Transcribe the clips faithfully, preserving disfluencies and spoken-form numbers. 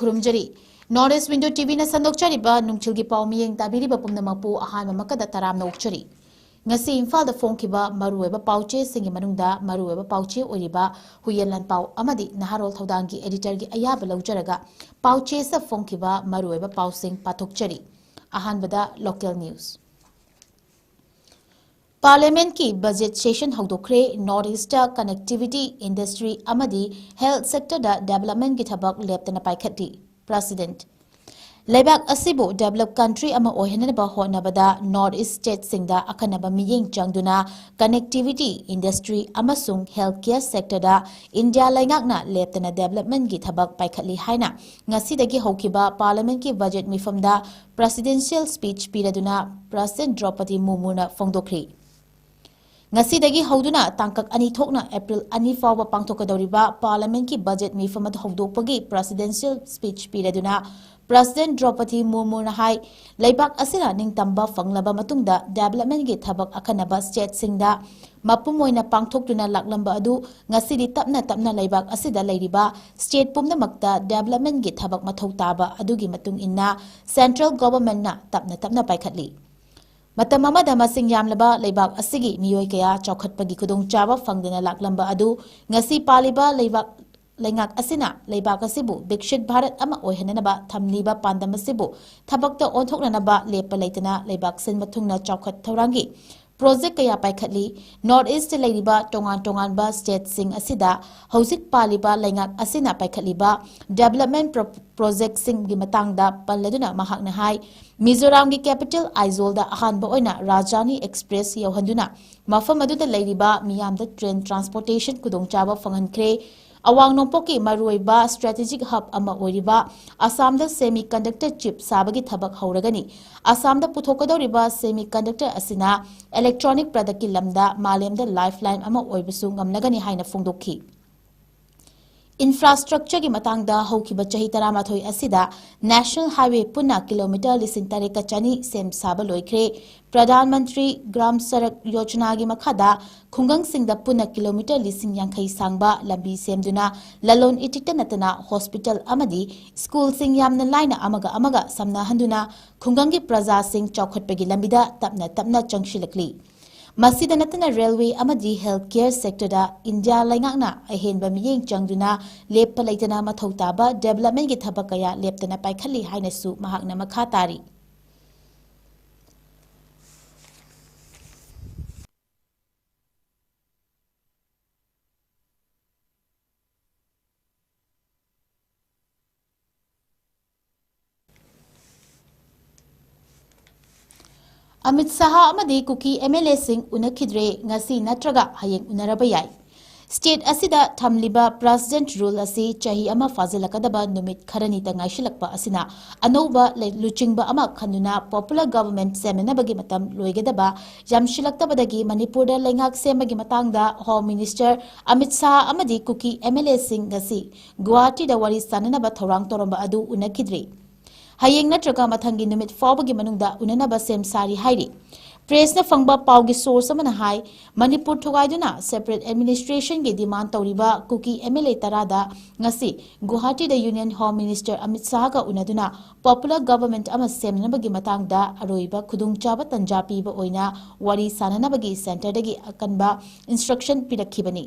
ꯈꯨꯔꯨꯝꯖꯔꯤ꯫ North East Window ꯇꯤꯚꯤꯅ ꯁꯟꯗꯣꯛꯆꯔꯤꯕ ꯅꯨꯡꯊꯤꯜꯒꯤ ꯄꯥꯎ ꯃꯤꯠꯌꯦꯡ ꯇꯥꯕꯤꯔꯤꯕ ꯄꯨꯝꯅꯃꯛꯄꯨ ꯑꯍꯥꯟꯕꯃꯛꯇꯗ ꯇꯔꯥꯝꯅ ꯑꯣꯛꯆꯔꯤ꯫ ꯉꯁꯤ ꯏꯝꯐꯥꯜꯗ ꯐꯣꯡꯈꯤꯕ ꯃꯔꯨꯑꯣꯏꯕ ꯄꯥꯎꯆꯦꯁꯤꯡꯒꯤ ꯃꯅꯨꯡꯗ ꯃꯔꯨꯑꯣꯏꯕ ꯄꯥꯎꯆꯦ ꯑꯣꯏꯔꯤꯕ ꯍꯨꯏꯌꯦꯟ ꯂꯥꯟꯄꯥꯎ ꯑꯃꯗꯤ ꯅꯍꯥꯔꯣꯜ ꯊꯧꯗꯥꯡꯒꯤ editorꯒꯤ ꯑꯌꯥꯕ ꯂꯧꯖꯔꯒ ꯄꯥꯎꯆꯦꯁꯤꯗ ꯐꯣꯡꯈꯤꯕ ꯃꯔꯨꯑꯣꯏꯕ ꯄꯥꯎꯁꯤꯡ ꯄꯥꯊꯣꯛꯆꯔꯤ꯫ ꯑꯍꯥꯟꯕꯗ local news꯫ Parliamentꯀꯤ budget session ꯍꯧꯗꯣꯛꯈ꯭ꯔꯦ꯫ North Eastꯇ connectivity, industry ꯑꯃꯗꯤ health sectorꯗ developmentꯀꯤ ꯊꯕꯛ ꯂꯦꯞꯇꯅ ꯄꯥꯏꯈꯠꯂꯤ꯫ President꯫ ꯂꯩꯕꯥꯛ ꯑꯁꯤꯕꯨ developed country ꯑꯃ ꯑꯣꯏꯍꯟꯅꯕ ꯍꯣꯠꯅꯕꯗ North East stateꯁꯤꯡꯗ ꯑꯈꯟꯅꯕ ꯃꯤꯠꯌꯦꯡ ꯆꯪꯗꯨꯅ connectivity, industry ꯑꯃꯁꯨꯡ health care sectorꯗ ꯏꯟꯗꯤꯌꯥ ꯂꯩꯉꯥꯛꯅ ꯂꯦꯞꯇꯅ developmentꯀꯤ ꯊꯕꯛ ꯄꯥꯏꯈꯠꯂꯤ ꯍꯥꯏꯅ ꯉꯁꯤꯗꯒꯤ ꯍꯧꯈꯤꯕ Parliamentꯀꯤ budget ꯃꯤꯐꯝꯗ presidential speech ꯄꯤꯔꯗꯨꯅ President ꯗ꯭ꯔꯧꯄꯗꯤ ꯃꯨꯔꯃꯨꯅ ꯐꯣꯡꯗꯣꯛꯈ꯭ꯔꯤ꯫ ꯉꯁꯤꯗꯒꯤ ꯍꯧꯗꯨꯅ ꯇꯥꯡꯀꯛ ꯑꯅꯤ ꯊꯣꯛꯅ April ꯑꯅꯤ ꯐꯥꯎꯕ ꯄꯥꯡꯊꯣꯛꯀꯗꯧꯔꯤꯕ Parliamentꯀꯤ budget ꯃꯤꯐꯝ ꯑꯗꯨ ꯍꯧꯗꯣꯛꯄꯒꯤ presidential speech ꯄꯤꯔꯗꯨꯅ President ꯗ꯭ꯔꯧꯄꯗꯤ ꯃꯨꯔꯃꯨꯅ ꯍꯥꯏ, ꯂꯩꯕꯥꯛ ꯑꯁꯤꯅ ꯅꯤꯡꯇꯝꯕ ꯐꯪꯂꯕ ꯃꯇꯨꯡꯗ developmentꯀꯤ ꯊꯕꯛ ꯑꯈꯟꯅꯕ stateꯁꯤꯡꯗ ꯃꯄꯨꯝ ꯑꯣꯏꯅ ꯄꯥꯡꯊꯣꯛꯇꯨꯅ ꯂꯥꯛꯂꯝꯕ ꯑꯗꯨ ꯉꯁꯤꯗꯤ ꯇꯞꯅ ꯇꯞꯅ ꯂꯩꯕꯥꯛ ꯑꯁꯤꯗ ꯂꯩꯔꯤꯕ state ꯄꯨꯝꯅꯃꯛꯇ developmentꯀꯤ ꯊꯕꯛ ꯃꯊꯧ ꯇꯥꯕ ꯑꯗꯨꯒꯤ ꯃꯇꯨꯡ ꯏꯟꯅ central governmentꯅ ꯇꯞꯅ ꯇꯞꯅ ꯄꯥꯏꯈꯠꯂꯤ꯫ ꯃꯇꯝ ꯑꯃꯗ ꯃꯁꯤꯡ ꯌꯥꯝꯂꯕ ꯂꯩꯕꯥꯛ ꯑꯁꯤꯒꯤ ꯃꯤꯑꯣꯏ ꯀꯌꯥ ꯆꯥꯎꯈꯠꯄꯒꯤ ꯈꯨꯗꯣꯡꯆꯥꯕ ꯐꯪꯗꯅ ꯂꯥꯛꯂꯝꯕ ꯑꯗꯨ ꯉꯁꯤ ꯄꯥꯜꯂꯤꯕ ꯂꯩꯕꯥꯛ, ꯂꯩꯉꯥꯛ ꯑꯁꯤꯅ ꯂꯩꯕꯥꯛ ꯑꯁꯤꯕꯨ ꯕꯤꯛꯁꯤꯠ ꯚꯥꯔꯠ ꯑꯃ ꯑꯣꯏꯍꯟꯅꯅꯕ ꯊꯝꯂꯤꯕ ꯄꯥꯟꯗꯝ ꯑꯁꯤꯕꯨ ꯊꯕꯛꯇ ꯑꯣꯟꯊꯣꯛꯅꯅꯕ ꯂꯦꯞꯄ ꯂꯩꯇꯅ ꯂꯩꯕꯥꯛ ꯁꯤꯟꯕ ꯊꯨꯡꯅ ꯆꯥꯎꯈꯠ ꯊꯧꯔꯥꯡꯒꯤ project ꯀꯌꯥ ꯄꯥꯏꯈꯠꯂꯤ꯫ North East ꯂꯩꯔꯤꯕ ꯇꯣꯉꯥꯟ ꯇꯣꯉꯥꯟꯕ stateꯁꯤꯡ ꯑꯁꯤꯗ ꯍꯧꯖꯤꯛ ꯄꯥꯜꯂꯤꯕ ꯂꯩꯉꯥꯛ ꯑꯁꯤꯅ ꯄꯥꯏꯈꯠꯂꯤꯕ development pro-, projectꯁꯤꯡꯒꯤ ꯃꯇꯥꯡꯗ ꯄꯜꯂꯗꯨꯅ ꯃꯍꯥꯛꯅ ꯍꯥꯏ, ꯃꯤꯖꯣꯔꯥꯝꯒꯤ capital ꯑꯥꯏꯖꯣꯜꯗ ꯑꯍꯥꯟꯕ ꯑꯣꯏꯅ ꯔꯥꯖꯙꯥꯅꯤ Express ꯌꯧꯍꯟꯗꯨꯅ ꯃꯐꯝ ꯑꯗꯨꯗ ꯂꯩꯔꯤꯕ ꯃꯤꯌꯥꯝꯗ train transportation ꯈꯨꯗꯣꯡꯆꯥꯕ ꯐꯪꯍꯟꯈ꯭ꯔꯦ꯫ ꯑꯋꯥꯡ ꯅꯣꯡꯄꯣꯛꯀꯤ ꯃꯔꯨꯑꯣꯏꯕ strategic hub ꯑꯃ ꯑꯣꯏꯔꯤꯕ ꯑꯁꯥꯝꯗ semiconductor chip ꯁꯥꯕꯒꯤ ꯊꯕꯛ ꯍꯧꯔꯒꯅꯤ꯫ ꯑꯁꯥꯝꯗ ꯄꯨꯊꯣꯛꯀꯗꯧꯔꯤꯕ semiconductor ꯑꯁꯤꯅ electronic productꯀꯤ ꯂꯝꯗ ꯃꯥꯂꯦꯝꯗ lifeline ꯑꯃ ꯑꯣꯏꯕꯁꯨ ꯉꯝꯂꯒꯅꯤ ꯍꯥꯏꯅ ꯐꯣꯡꯗꯣꯛꯈꯤ꯫ Infrastructureꯒꯤ ꯃꯇꯥꯡꯗ ꯍꯧꯈꯤꯕ ꯆꯍꯤ ꯇꯔꯥꯃꯥꯊꯣꯏ ꯑꯁꯤꯗ National Highway ꯄꯨꯟꯅ ꯀꯤꯂꯣꯃꯤꯇꯔ ꯂꯤꯁꯤꯡ ꯇꯔꯦꯠꯀ ꯆꯅꯤ ꯁꯦꯝ ꯁꯥꯕ ꯂꯣꯏꯈ꯭ꯔꯦ꯫ ꯄ꯭ꯔꯙꯥꯟ ꯃꯟꯇ꯭ꯔꯤ ꯒ꯭ꯔꯥꯝ ꯁꯔꯛ ꯌꯣꯖꯅꯥꯒꯤ ꯃꯈꯥꯗ ꯈꯨꯡꯒꯪꯁꯤꯡꯗ ꯄꯨꯟꯅ ꯀꯤꯂꯣꯃꯤꯇꯔ ꯂꯤꯁꯤꯡ ꯌꯥꯡꯈꯩ ꯁꯥꯡꯕ ꯂꯝꯕꯤ ꯁꯦꯝꯗꯨꯅ ꯂꯂꯣꯟ ꯏꯇꯤꯛꯇ ꯅꯠꯇꯅ hospital ꯑꯃꯗꯤ schoolꯁꯤꯡ ꯌꯥꯝꯅ ꯂꯥꯏꯅ ꯑꯃꯒ ꯑꯃꯒ ꯁꯝꯅꯍꯟꯗꯨꯅ ꯈꯨꯡꯒꯪꯒꯤ ꯄ꯭ꯔꯖꯥꯁꯤꯡ ꯆꯥꯎꯈꯠꯄꯒꯤ ꯂꯝꯕꯤꯗ ꯇꯞꯅ ꯇꯞꯅ ꯆꯪꯁꯤꯜꯂꯛꯂꯤ꯫ ꯃꯁꯤꯗ ꯅꯠꯇꯅ railway ꯑꯃꯗꯤ health care sectorꯗ ꯏꯟꯗꯤꯌꯥ ꯂꯩꯉꯥꯛꯅ ꯑꯍꯦꯟꯕ ꯃꯤꯠꯌꯦꯡ ꯆꯪꯗꯨꯅ ꯂꯦꯞꯄ ꯂꯩꯇꯅ ꯃꯊꯧ ꯇꯥꯕ developmentꯀꯤ ꯊꯕꯛ ꯀꯌꯥ ꯂꯦꯞꯇꯅ ꯄꯥꯏꯈꯠꯂꯤ ꯍꯥꯏꯅꯁꯨ ꯃꯍꯥꯛꯅ ꯃꯈꯥ ꯇꯥꯔꯤ꯫ ꯑꯃꯤꯠ ꯁꯍꯥ ꯑꯃꯗꯤ ꯀꯨꯀꯤ MLAꯁꯤꯡ ꯎꯅꯈꯤꯗ꯭ꯔꯦ꯫ ꯉꯁꯤ ꯅꯠꯇ꯭ꯔꯒ ꯍꯌꯦꯡ ꯎꯅꯔꯕ ꯌꯥꯏ꯫ State ꯑꯁꯤꯗ ꯊꯝꯂꯤꯕ President Rule ꯑꯁꯤ ꯆꯍꯤ ꯑꯃ ꯐꯥꯖꯤꯜꯂꯛꯀꯗꯕ ꯅꯨꯃꯤꯠ ꯈꯔꯅꯤꯇ ꯉꯥꯏꯁꯤꯜꯂꯛꯄ ꯑꯁꯤꯅ ꯑꯅꯧꯕ ꯂꯩ-, ꯂꯨꯆꯤꯡꯕ ꯑꯃ ꯈꯟꯗꯨꯅ popular government ꯁꯦꯝꯅꯅꯕꯒꯤ ꯃꯇꯝ ꯂꯣꯏꯒꯗꯕ ꯌꯥꯝꯁꯤꯜꯂꯛꯇꯕꯗꯒꯤ ꯃꯅꯤꯄꯨꯔꯗ ꯂꯩꯉꯥꯛ ꯁꯦꯝꯕꯒꯤ ꯃꯇꯥꯡꯗ Home Minister ꯑꯃꯤꯠ ꯁꯍꯥ ꯑꯃꯗꯤ ꯀꯨꯀꯤ MLAꯁꯤꯡ ꯉꯁꯤ ꯒꯨꯋꯥꯍꯥꯇꯤꯗ ꯋꯥꯔꯤ ꯁꯥꯅꯅꯕ ꯊꯧꯔꯥꯡ ꯇꯧꯔꯝꯕ ꯑꯗꯨ ꯎꯅꯈꯤꯗ꯭ꯔꯤ꯫ ꯍꯌꯦꯡ ꯅꯠꯇ꯭ꯔꯒ ꯃꯊꯪꯒꯤ ꯅꯨꯃꯤꯠ ꯐꯥꯎꯕꯒꯤ ꯃꯅꯨꯡꯗ ꯎꯅꯅꯕ ꯁꯦꯝ ꯁꯥꯔꯤ ꯍꯥꯏꯔꯤ꯫ Pressꯅ ꯐꯪꯕ ꯄꯥꯎꯒꯤ source ꯑꯃꯅ ꯍꯥꯏ, ꯃꯅꯤꯄꯨꯔ ꯊꯨꯒꯥꯏꯗꯨꯅ separate administrationꯒꯤ demand ꯇꯧꯔꯤꯕ ꯀꯨꯀꯤ MLA ꯇꯔꯥꯗ ꯉꯁꯤ ꯒꯨꯋꯥꯍꯥꯇꯤꯗ Union Home Minister Amit ꯁꯍꯥꯒ ꯎꯅꯗꯨꯅ popular government ꯑꯃ ꯁꯦꯝꯅꯕꯒꯤ ꯃꯇꯥꯡꯗ ꯑꯔꯣꯏꯕ ꯈꯨꯗꯣꯡꯆꯥꯕ ꯇꯟꯖꯥ ꯄꯤꯕ ꯑꯣꯏꯅ ꯋꯥꯔꯤ ꯁꯥꯅꯅꯕꯒꯤ centreꯗꯒꯤ ꯑꯀꯟꯕ instruction ꯄꯤꯔꯛꯈꯤꯕꯅꯤ꯫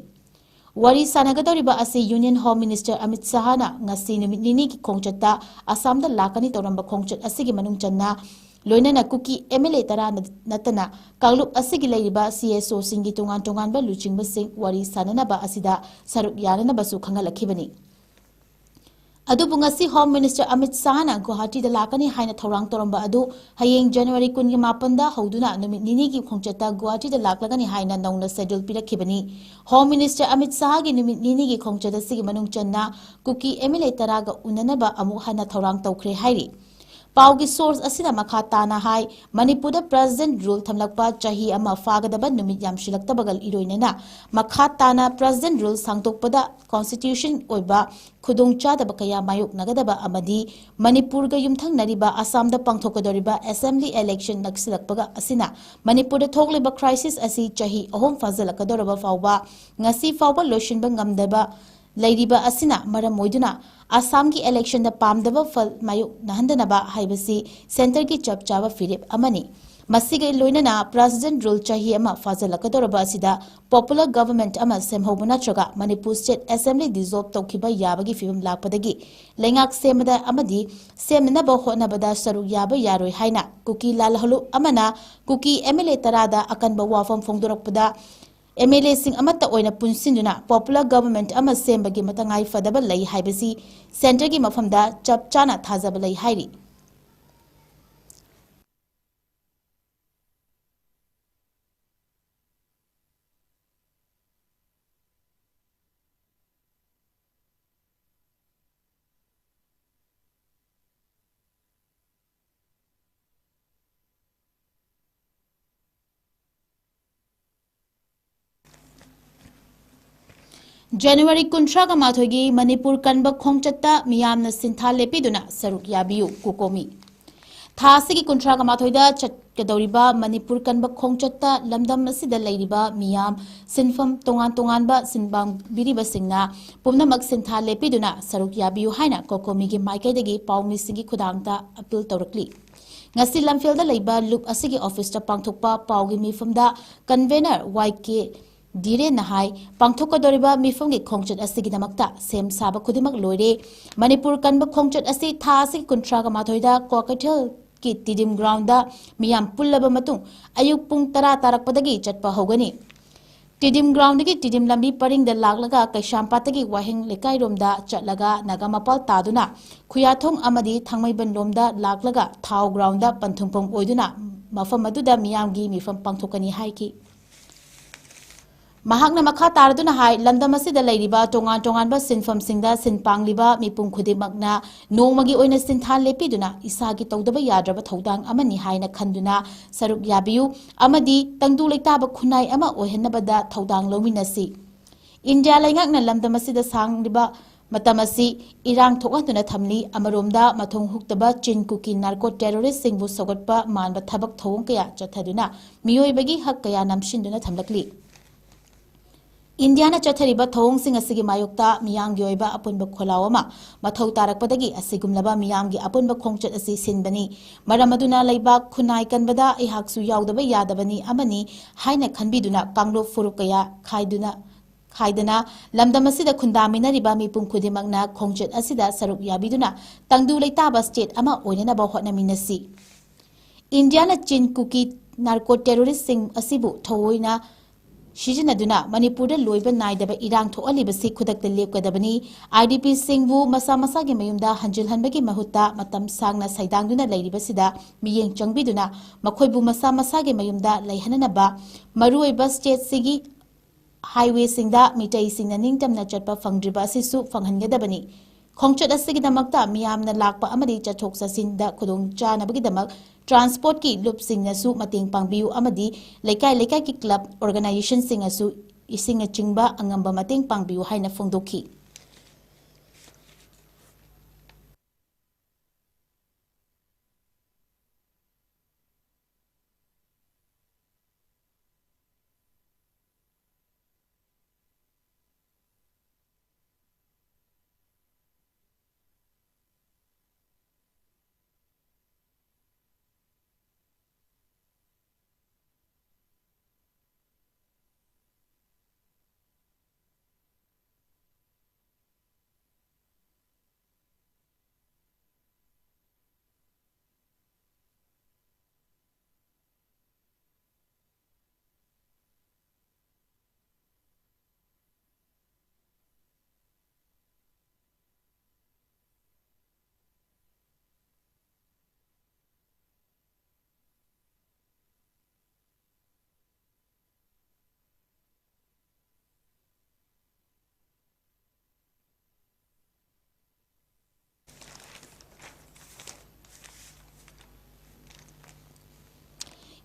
ꯋꯥꯔꯤ ꯁꯥꯟꯅꯒꯗꯧꯔꯤꯕ ꯑꯁꯤ Union Home Minister ꯑꯃꯤꯠ ꯁꯍꯥꯅ ꯉꯁꯤ ꯅꯨꯃꯤꯠ ꯅꯤꯅꯤꯒꯤ ꯈꯣꯡꯆꯠꯇ ꯑꯁꯥꯝꯗ ꯂꯥꯛꯀꯅꯤ ꯇꯧꯔꯝꯕ ꯈꯣꯡꯆꯠ ꯑꯁꯤꯒꯤ ꯃꯅꯨꯡ ꯆꯟꯅ ꯂꯣꯏꯅꯅ ꯀꯨꯀꯤ MLA ꯇꯔꯥ ꯅꯠꯇꯅ ꯀꯥꯡꯂꯨꯞ ꯑꯁꯤꯒꯤ ꯂꯩꯔꯤꯕ CSOꯁꯤꯡꯒꯤ ꯇꯣꯉꯥꯟ ꯇꯣꯉꯥꯟꯕ ꯂꯨꯆꯤꯡꯕꯁꯤꯡ ꯋꯥꯔꯤ ꯁꯥꯅꯅꯕ ꯑꯁꯤꯗ ꯁꯔꯨꯛ ꯌꯥꯅꯅꯕꯁꯨ ꯈꯪꯍꯜꯂꯛꯈꯤꯕꯅꯤ꯫ ꯑꯗꯨꯕꯨ ꯉꯁꯤ Home Minister ꯑꯃꯤꯠ ꯁꯥꯍꯅ ꯒꯨꯋꯥꯍꯥꯇꯤꯗ ꯂꯥꯛꯀꯅꯤ ꯍꯥꯏꯅ ꯊꯧꯔꯥꯡ ꯇꯧꯔꯝꯕ ꯑꯗꯨ ꯍꯌꯦꯡ January ꯀꯨꯟꯒꯤ ꯃꯥꯄꯟꯗ ꯍꯧꯗꯨꯅ ꯅꯨꯃꯤꯠ ꯅꯤꯅꯤꯒꯤ ꯈꯣꯡꯆꯠꯇ ꯒꯨꯋꯥꯍꯥꯇꯤꯗ ꯂꯥꯛꯂꯒꯅꯤ ꯍꯥꯏꯅ ꯅꯧꯅ schedule ꯄꯤꯔꯛꯈꯤꯕꯅꯤ꯫ Home Minister ꯑꯃꯤꯠ ꯁꯥꯍꯒꯤ ꯅꯨꯃꯤꯠ ꯅꯤꯅꯤꯒꯤ ꯈꯣꯡꯆꯠ ꯑꯁꯤꯒꯤ ꯃꯅꯨꯡ ꯆꯟꯅ ꯀꯨꯀꯤ MLA ꯇꯔꯥꯒ ꯎꯅꯅꯕ ꯑꯃꯨꯛ ꯍꯟꯅ ꯊꯧꯔꯥꯡ ꯇꯧꯈ꯭ꯔꯦ ꯍꯥꯏꯔꯤ꯫ ꯄꯥꯎꯒꯤ source ꯑꯁꯤꯅ ꯃꯈꯥ ꯇꯥꯅ ꯍꯥꯏ, ꯃꯅꯤꯄꯨꯔꯗ President Rule ꯊꯝꯂꯛꯄ ꯆꯍꯤ ꯑꯃ ꯐꯥꯒꯗꯕ ꯅꯨꯃꯤꯠ ꯌꯥꯝꯁꯤꯜꯂꯛꯇꯕꯒ ꯏꯔꯣꯏꯅꯅ ꯃꯈꯥ ꯇꯥꯅ President Rule ꯁꯥꯡꯗꯣꯛꯄꯗ constitution ꯑꯣꯏꯕ ꯈꯨꯗꯣꯡꯆꯥꯗꯕ ꯀꯌꯥ ꯃꯥꯌꯣꯛꯅꯒꯗꯕ ꯑꯃꯗꯤ ꯃꯅꯤꯄꯨꯔꯒ ꯌꯨꯝꯊꯪꯅꯔꯤꯕ ꯑꯁꯥꯝꯗ ꯄꯥꯡꯊꯣꯛꯀꯗꯧꯔꯤꯕ assembly election ꯅꯛꯁꯤꯜꯂꯛꯄꯒ ꯑꯁꯤꯅ ꯃꯅꯤꯄꯨꯔꯗ ꯊꯣꯛꯂꯤꯕ crisis ꯑꯁꯤ ꯆꯍꯤ ꯑꯍꯨꯝ ꯐꯥꯖꯤꯜꯂꯛꯀꯗꯧꯔꯕ ꯐꯥꯎꯕ ꯉꯁꯤ ꯐꯥꯎꯕ ꯂꯣꯏꯁꯤꯟꯕ ꯉꯝꯗꯕ ꯂꯩꯔꯤꯕ ꯑꯁꯤꯅ ꯃꯔꯝ ꯑꯣꯏꯗꯨꯅ ꯑꯁꯥꯝꯒꯤ election ꯗ ꯄꯥꯝꯗꯕ ꯐꯜ ꯃꯥꯌꯣꯛꯅꯍꯟꯗꯅꯕ ꯍꯥꯏꯕꯁꯤ centre ꯒꯤ ꯆꯞ ꯆꯥꯕ ꯐꯤꯔꯦꯞ ꯑꯃꯅꯤ꯫ ꯃꯁꯤꯒ ꯂꯣꯏꯅꯅ President Rule ꯆꯍꯤ ꯑꯃ ꯐꯥꯖꯤꯜꯂꯛꯀꯗꯧꯔꯕ ꯑꯁꯤꯗ popular government ꯑꯃ ꯁꯦꯝꯍꯧꯕ ꯅꯠꯇ꯭ꯔꯒ ꯃꯅꯤꯄꯨꯔ State Assembly dissolve ꯇꯧꯈꯤꯕ ꯌꯥꯕꯒꯤ ꯐꯤꯕꯝ ꯂꯥꯛꯄꯗꯒꯤ ꯂꯩꯉꯥꯛ ꯁꯦꯝꯕꯗ ꯑꯃꯗꯤ ꯁꯦꯝꯅꯅꯕ ꯍꯣꯠꯅꯕꯗ ꯁꯔꯨꯛ ꯌꯥꯕ ꯌꯥꯔꯣꯏ ꯍꯥꯏꯅ ꯀꯨꯀꯤ ꯂꯥꯜꯍꯧꯂꯨꯞ ꯑꯃꯅ ꯀꯨꯀꯤ MLA ꯇꯔꯥꯗ ꯑꯀꯟꯕ ꯋꯥꯐꯝ ꯐꯣꯡꯗꯣꯔꯛꯄꯗ, MLA ꯁꯤꯡ ꯑꯃꯠꯇ ꯑꯣꯏꯅ ꯄꯨꯟꯁꯤꯟꯗꯨꯅ popular government ꯑꯃ ꯁꯦꯝꯕꯒꯤ ꯃꯇꯉꯥꯏ ꯐꯗꯕ ꯂꯩ ꯍꯥꯏꯕꯁꯤ centre ꯒꯤ ꯃꯐꯝꯗ ꯆꯞ ꯆꯥꯅ ꯊꯥꯖꯕ ꯂꯩ ꯍꯥꯏꯔꯤ꯫ January ꯀꯨꯟꯊ꯭ꯔꯥꯒ ꯃꯥꯊꯣꯏꯒꯤ ꯃꯅꯤꯄꯨꯔ ꯀꯟꯕ ꯈꯣꯡꯆꯠꯇ ꯃꯤꯌꯥꯝꯅ ꯁꯤꯟꯊꯥ ꯂꯦꯞꯄꯤꯗꯨꯅ ꯁꯔꯨꯛ ꯌꯥꯕꯤꯌꯨ, COCOMI꯫ ꯊꯥ ꯑꯁꯤꯒꯤ ꯀꯨꯟꯊ꯭ꯔꯥꯒ ꯃꯥꯊꯣꯏꯗ ꯆꯠꯀꯗꯧꯔꯤꯕ ꯃꯅꯤꯄꯨꯔ ꯀꯟꯕ ꯈꯣꯡꯆꯠꯇ ꯂꯝꯗꯝ ꯑꯁꯤꯗ ꯂꯩꯔꯤꯕ ꯃꯤꯌꯥꯝ, ꯁꯤꯟꯐꯝ ꯇꯣꯉꯥꯟ ꯇꯣꯉꯥꯟꯕ ꯁꯤꯟꯕꯥꯡꯕꯤꯔꯤꯕꯁꯤꯡꯅ ꯄꯨꯝꯅꯃꯛ ꯁꯤꯟꯊꯥ ꯂꯦꯞꯄꯤꯗꯨꯅ ꯁꯔꯨꯛ ꯌꯥꯕꯤꯌꯨ ꯍꯥꯏꯅ COCOMI ꯒꯤ ꯃꯥꯏꯀꯩꯗꯒꯤ ꯄꯥꯎꯃꯤꯁꯤꯡꯒꯤ ꯈꯨꯗꯥꯡꯗ appeal ꯇꯧꯔꯛꯂꯤ꯫ ꯉꯁꯤ ꯂꯝꯐꯦꯜꯗ ꯂꯩꯕ ꯂꯨꯞ ꯑꯁꯤꯒꯤ office ꯇ ꯄꯥꯡꯊꯣꯛꯄ ꯄꯥꯎꯒꯤ ꯃꯤꯐꯝꯗ convener ꯋꯥꯏ ꯀꯦ ꯙꯤꯔꯦꯟꯅ ꯍꯥꯏ, ꯄꯥꯡꯊꯣꯛꯀꯗꯧꯔꯤꯕ ꯃꯤꯐꯝꯒꯤ ꯈꯣꯡꯆꯠ ꯑꯁꯤꯒꯤꯗꯃꯛꯇ ꯁꯦꯝ ꯁꯥꯕ ꯈꯨꯗꯤꯡꯃꯛ ꯂꯣꯏꯔꯦ꯫ ꯃꯅꯤꯄꯨꯔ ꯀꯟꯕ ꯈꯣꯡꯆꯠ ꯑꯁꯤ ꯊꯥ ꯑꯁꯤꯒꯤ ꯀꯨꯟꯊ꯭ꯔꯥꯒ ꯃꯥꯊꯣꯏꯗ ꯀ꯭ꯋꯥꯀꯩꯊꯦꯜꯒꯤ ꯇꯤꯗꯤꯝ ground ꯗ ꯃꯤꯌꯥꯝ ꯄꯨꯜꯂꯕ ꯃꯇꯨꯡ ꯑꯌꯨꯛ ꯄꯨꯡ ꯇꯔꯥ ꯇꯥꯔꯛꯄꯗꯒꯤ ꯆꯠꯄ ꯍꯧꯒꯅꯤ꯫ ꯇꯤꯗꯤꯝ ꯒ꯭ꯔꯥꯎꯟꯗꯒꯤ ꯇꯤꯗꯤꯝ ꯂꯝꯕꯤ ꯄꯔꯤꯡꯗ ꯂꯥꯛꯂꯒ ꯀꯩꯁꯥꯝꯄꯥꯠꯇꯒꯤ ꯋꯥꯍꯦꯡ ꯂꯩꯀꯥꯏꯔꯣꯝꯗ ꯆꯠꯂꯒ ꯅꯥꯒꯥꯃꯄꯥꯜ ꯇꯥꯗꯨꯅ ꯈꯨꯌꯥꯊꯣꯡ ꯑꯃꯗꯤ ꯊꯥꯡꯃꯩꯕꯟ ꯂꯣꯝꯗ ꯂꯥꯛꯂꯒ ꯊꯥꯎ ꯒ꯭ꯔꯥꯎꯟꯗ ꯄꯟꯊꯨꯡꯐꯝ ꯑꯣꯏꯗꯨꯅ ꯃꯐꯝ ꯑꯗꯨꯗ ꯃꯤꯌꯥꯝꯒꯤ ꯃꯤꯐꯝ ꯄꯥꯡꯊꯣꯛꯀꯅꯤ ꯍꯥꯏꯈꯤ꯫ ꯃꯍꯥꯛꯅ ꯃꯈꯥ ꯇꯥꯔꯗꯨꯅ ꯍꯥꯏ, ꯂꯝꯗꯝ ꯑꯁꯤꯗ ꯂꯩꯔꯤꯕ ꯇꯣꯉꯥꯟ ꯇꯣꯉꯥꯟꯕ ꯁꯤꯟꯐꯝꯁꯤꯡꯗ ꯁꯤꯟ ꯄꯥꯡꯂꯤꯕ ꯃꯤꯄꯨꯝ ꯈꯨꯗꯤꯡꯃꯛꯅ ꯅꯣꯡꯃꯒꯤ ꯑꯣꯏꯅ ꯁꯤꯟꯊꯥ ꯂꯦꯞꯄꯤꯗꯨꯅ ꯏꯁꯥꯒꯤ ꯇꯧꯗꯕ ꯌꯥꯗ꯭ꯔꯕ ꯊꯧꯗꯥꯡ ꯑꯃꯅꯤ ꯍꯥꯏꯅ ꯈꯟꯗꯨꯅ ꯁꯔꯨꯛ ꯌꯥꯕꯤꯌꯨ ꯑꯃꯗꯤ ꯇꯪꯗꯨ ꯂꯩꯇꯥꯕ ꯈꯨꯟꯅꯥꯏ ꯑꯃ ꯑꯣꯏꯍꯟꯅꯕꯗ ꯊꯧꯗꯥꯡ ꯂꯧꯃꯤꯟꯅꯁꯤ꯫ ꯏꯟꯗꯤꯌꯥ ꯂꯩꯉꯥꯛꯅ ꯂꯝꯗꯝ ꯑꯁꯤꯗ ꯁꯥꯡꯂꯤꯕ ꯃꯇꯝ ꯑꯁꯤ ꯏꯔꯥꯡ ꯊꯣꯛꯍꯟꯗꯨꯅ ꯊꯝꯂꯤ꯫ ꯑꯃꯔꯣꯝꯗ, ꯃꯊꯣꯡ ꯍꯨꯛꯇꯕ ꯆꯤꯟ ꯀꯨꯀꯤ ꯅꯥꯔꯀꯣ ꯇꯦꯔꯣꯔꯤꯁꯁꯤꯡꯕꯨ ꯁꯧꯒꯠꯄ ꯃꯥꯟꯕ ꯊꯕꯛ ꯊꯧꯑꯣꯡ ꯀꯌꯥ ꯆꯠꯊꯗꯨꯅ ꯃꯤꯑꯣꯏꯕꯒꯤ ꯍꯛ ꯀꯌꯥ ꯅꯝꯁꯤꯟꯗꯨꯅ ꯊꯝꯂꯛꯂꯤ꯫ ꯏꯟꯗꯤꯌꯥꯅ ꯆꯠꯊꯔꯤꯕ ꯊꯧꯑꯣꯡꯁꯤꯡ ꯑꯁꯤꯒꯤ ꯃꯥꯌꯣꯛꯇ ꯃꯤꯌꯥꯝꯒꯤ ꯑꯣꯏꯕ ꯑꯄꯨꯟꯕ ꯈꯣꯜꯂꯥꯎ ꯑꯃ ꯃꯊꯧ ꯇꯥꯔꯛꯄꯗꯒꯤ ꯑꯁꯤꯒꯨꯝꯂꯕ ꯃꯤꯌꯥꯝꯒꯤ ꯑꯄꯨꯟꯕ ꯈꯣꯡꯆꯠ ꯑꯁꯤ ꯁꯤꯟꯕꯅꯤ꯫ ꯃꯔꯝ ꯑꯗꯨꯅ ꯂꯩꯕꯥꯛ ꯈꯨꯟꯅꯥꯏ ꯀꯟꯕꯗ ꯑꯩꯍꯥꯛꯁꯨ ꯌꯥꯎꯗꯕ ꯌꯥꯗꯕꯅꯤ ꯑꯃꯅꯤ ꯍꯥꯏꯅ ꯈꯟꯕꯤꯗꯨꯅ ꯀꯥꯡꯂꯨꯞ ꯐꯨꯔꯨꯞ ꯀꯌꯥ ꯈꯥꯏꯗꯨꯅ, ꯈꯥꯏꯗꯅ ꯂꯝꯗꯝ ꯑꯁꯤꯗ ꯈꯨꯟꯗꯥꯃꯤꯟꯅꯔꯤꯕ ꯃꯤꯄꯨꯝ ꯈꯨꯗꯤꯡꯃꯛꯅ ꯈꯣꯡꯆꯠ ꯑꯁꯤꯗ ꯁꯔꯨꯛ ꯌꯥꯕꯤꯗꯨꯅ ꯇꯪꯗꯨ ꯂꯩꯇꯥꯕ ꯁ꯭ꯇꯦꯠ ꯑꯃ ꯑꯣꯏꯅꯅꯕ ꯍꯣꯠꯅꯃꯤꯟꯅꯁꯤ꯫ ꯏꯟꯗꯤꯌꯥꯅ ꯆꯤꯟ ꯀꯨꯀꯤ ꯅꯥꯔꯀꯣ ꯇꯦꯔꯣꯔꯤꯁꯁꯤꯡ ꯑꯁꯤꯕꯨ ꯊꯑꯣꯏꯅ ꯁꯤꯖꯤꯟꯅꯗꯨꯅ ꯃꯅꯤꯄꯨꯔꯗ ꯂꯣꯏꯕ ꯅꯥꯏꯗꯕ ꯏꯔꯥꯡ ꯊꯣꯛꯍꯜꯂꯤꯕꯁꯤ ꯈꯨꯗꯛꯇ ꯂꯦꯞꯀꯗꯕꯅꯤ꯫ ꯑꯥꯏ ꯗꯤ ꯄꯤꯁꯤꯡꯕꯨ ꯃꯁꯥ ꯃꯁꯥꯒꯤ ꯃꯌꯨꯝꯗ ꯍꯟꯖꯤꯜꯍꯟꯕꯒꯤ ꯃꯍꯨꯠꯇ ꯃꯇꯝ ꯁꯥꯡꯅ ꯁꯩꯗꯥꯡꯗꯨꯅ ꯂꯩꯔꯤꯕꯁꯤꯗ ꯃꯤꯠꯌꯦꯡ ꯆꯪꯕꯤꯗꯨꯅ ꯃꯈꯣꯏꯕꯨ ꯃꯁꯥ ꯃꯁꯥꯒꯤ ꯃꯌꯨꯝꯗ ꯂꯩꯍꯟꯅꯅꯕ ꯃꯔꯨꯑꯣꯏꯕ ꯁ꯭ꯇꯦꯠꯁꯤꯒꯤ ꯍꯥꯏꯋꯦꯁꯤꯡꯗ ꯃꯤꯇꯩꯁꯤꯡꯅ ꯅꯤꯡꯇꯝꯅ ꯆꯠꯄ ꯐꯪꯗ꯭ꯔꯤꯕ ꯑꯁꯤꯁꯨ ꯐꯪꯍꯟꯒꯗꯕꯅꯤ꯫ ꯈꯣꯡꯆꯠ ꯑꯁꯤꯒꯤꯗꯃꯛꯇ ꯃꯤꯌꯥꯝꯅ ꯂꯥꯛꯄ ꯑꯃꯗꯤ ꯆꯠꯊꯣꯛ ꯆꯠꯁꯤꯟꯗ ꯈꯨꯗꯣꯡꯆꯥꯅꯕꯒꯤꯗꯃꯛ ꯇ꯭ꯔꯥꯟꯁꯄꯣꯔꯠꯀꯤ ꯂꯨꯞꯁꯤꯡꯅꯁꯨ ꯃꯇꯦꯡ ꯄꯥꯡꯕꯤꯌꯨ ꯑꯃꯗꯤ ꯂꯩꯀꯥꯏ ꯂꯩꯀꯥꯏꯒꯤ ꯀ꯭ꯂꯕ ꯑꯣꯔꯒꯅꯥꯏꯖꯦꯁꯟꯁꯤꯡꯅꯁꯨ ꯏꯁꯤꯡꯅꯆꯤꯡꯕ ꯑꯉꯝꯕ ꯃꯇꯦꯡ ꯄꯥꯡꯕꯤꯌꯨ ꯍꯥꯏꯅ ꯐꯣꯡꯗꯣꯛꯈꯤ꯫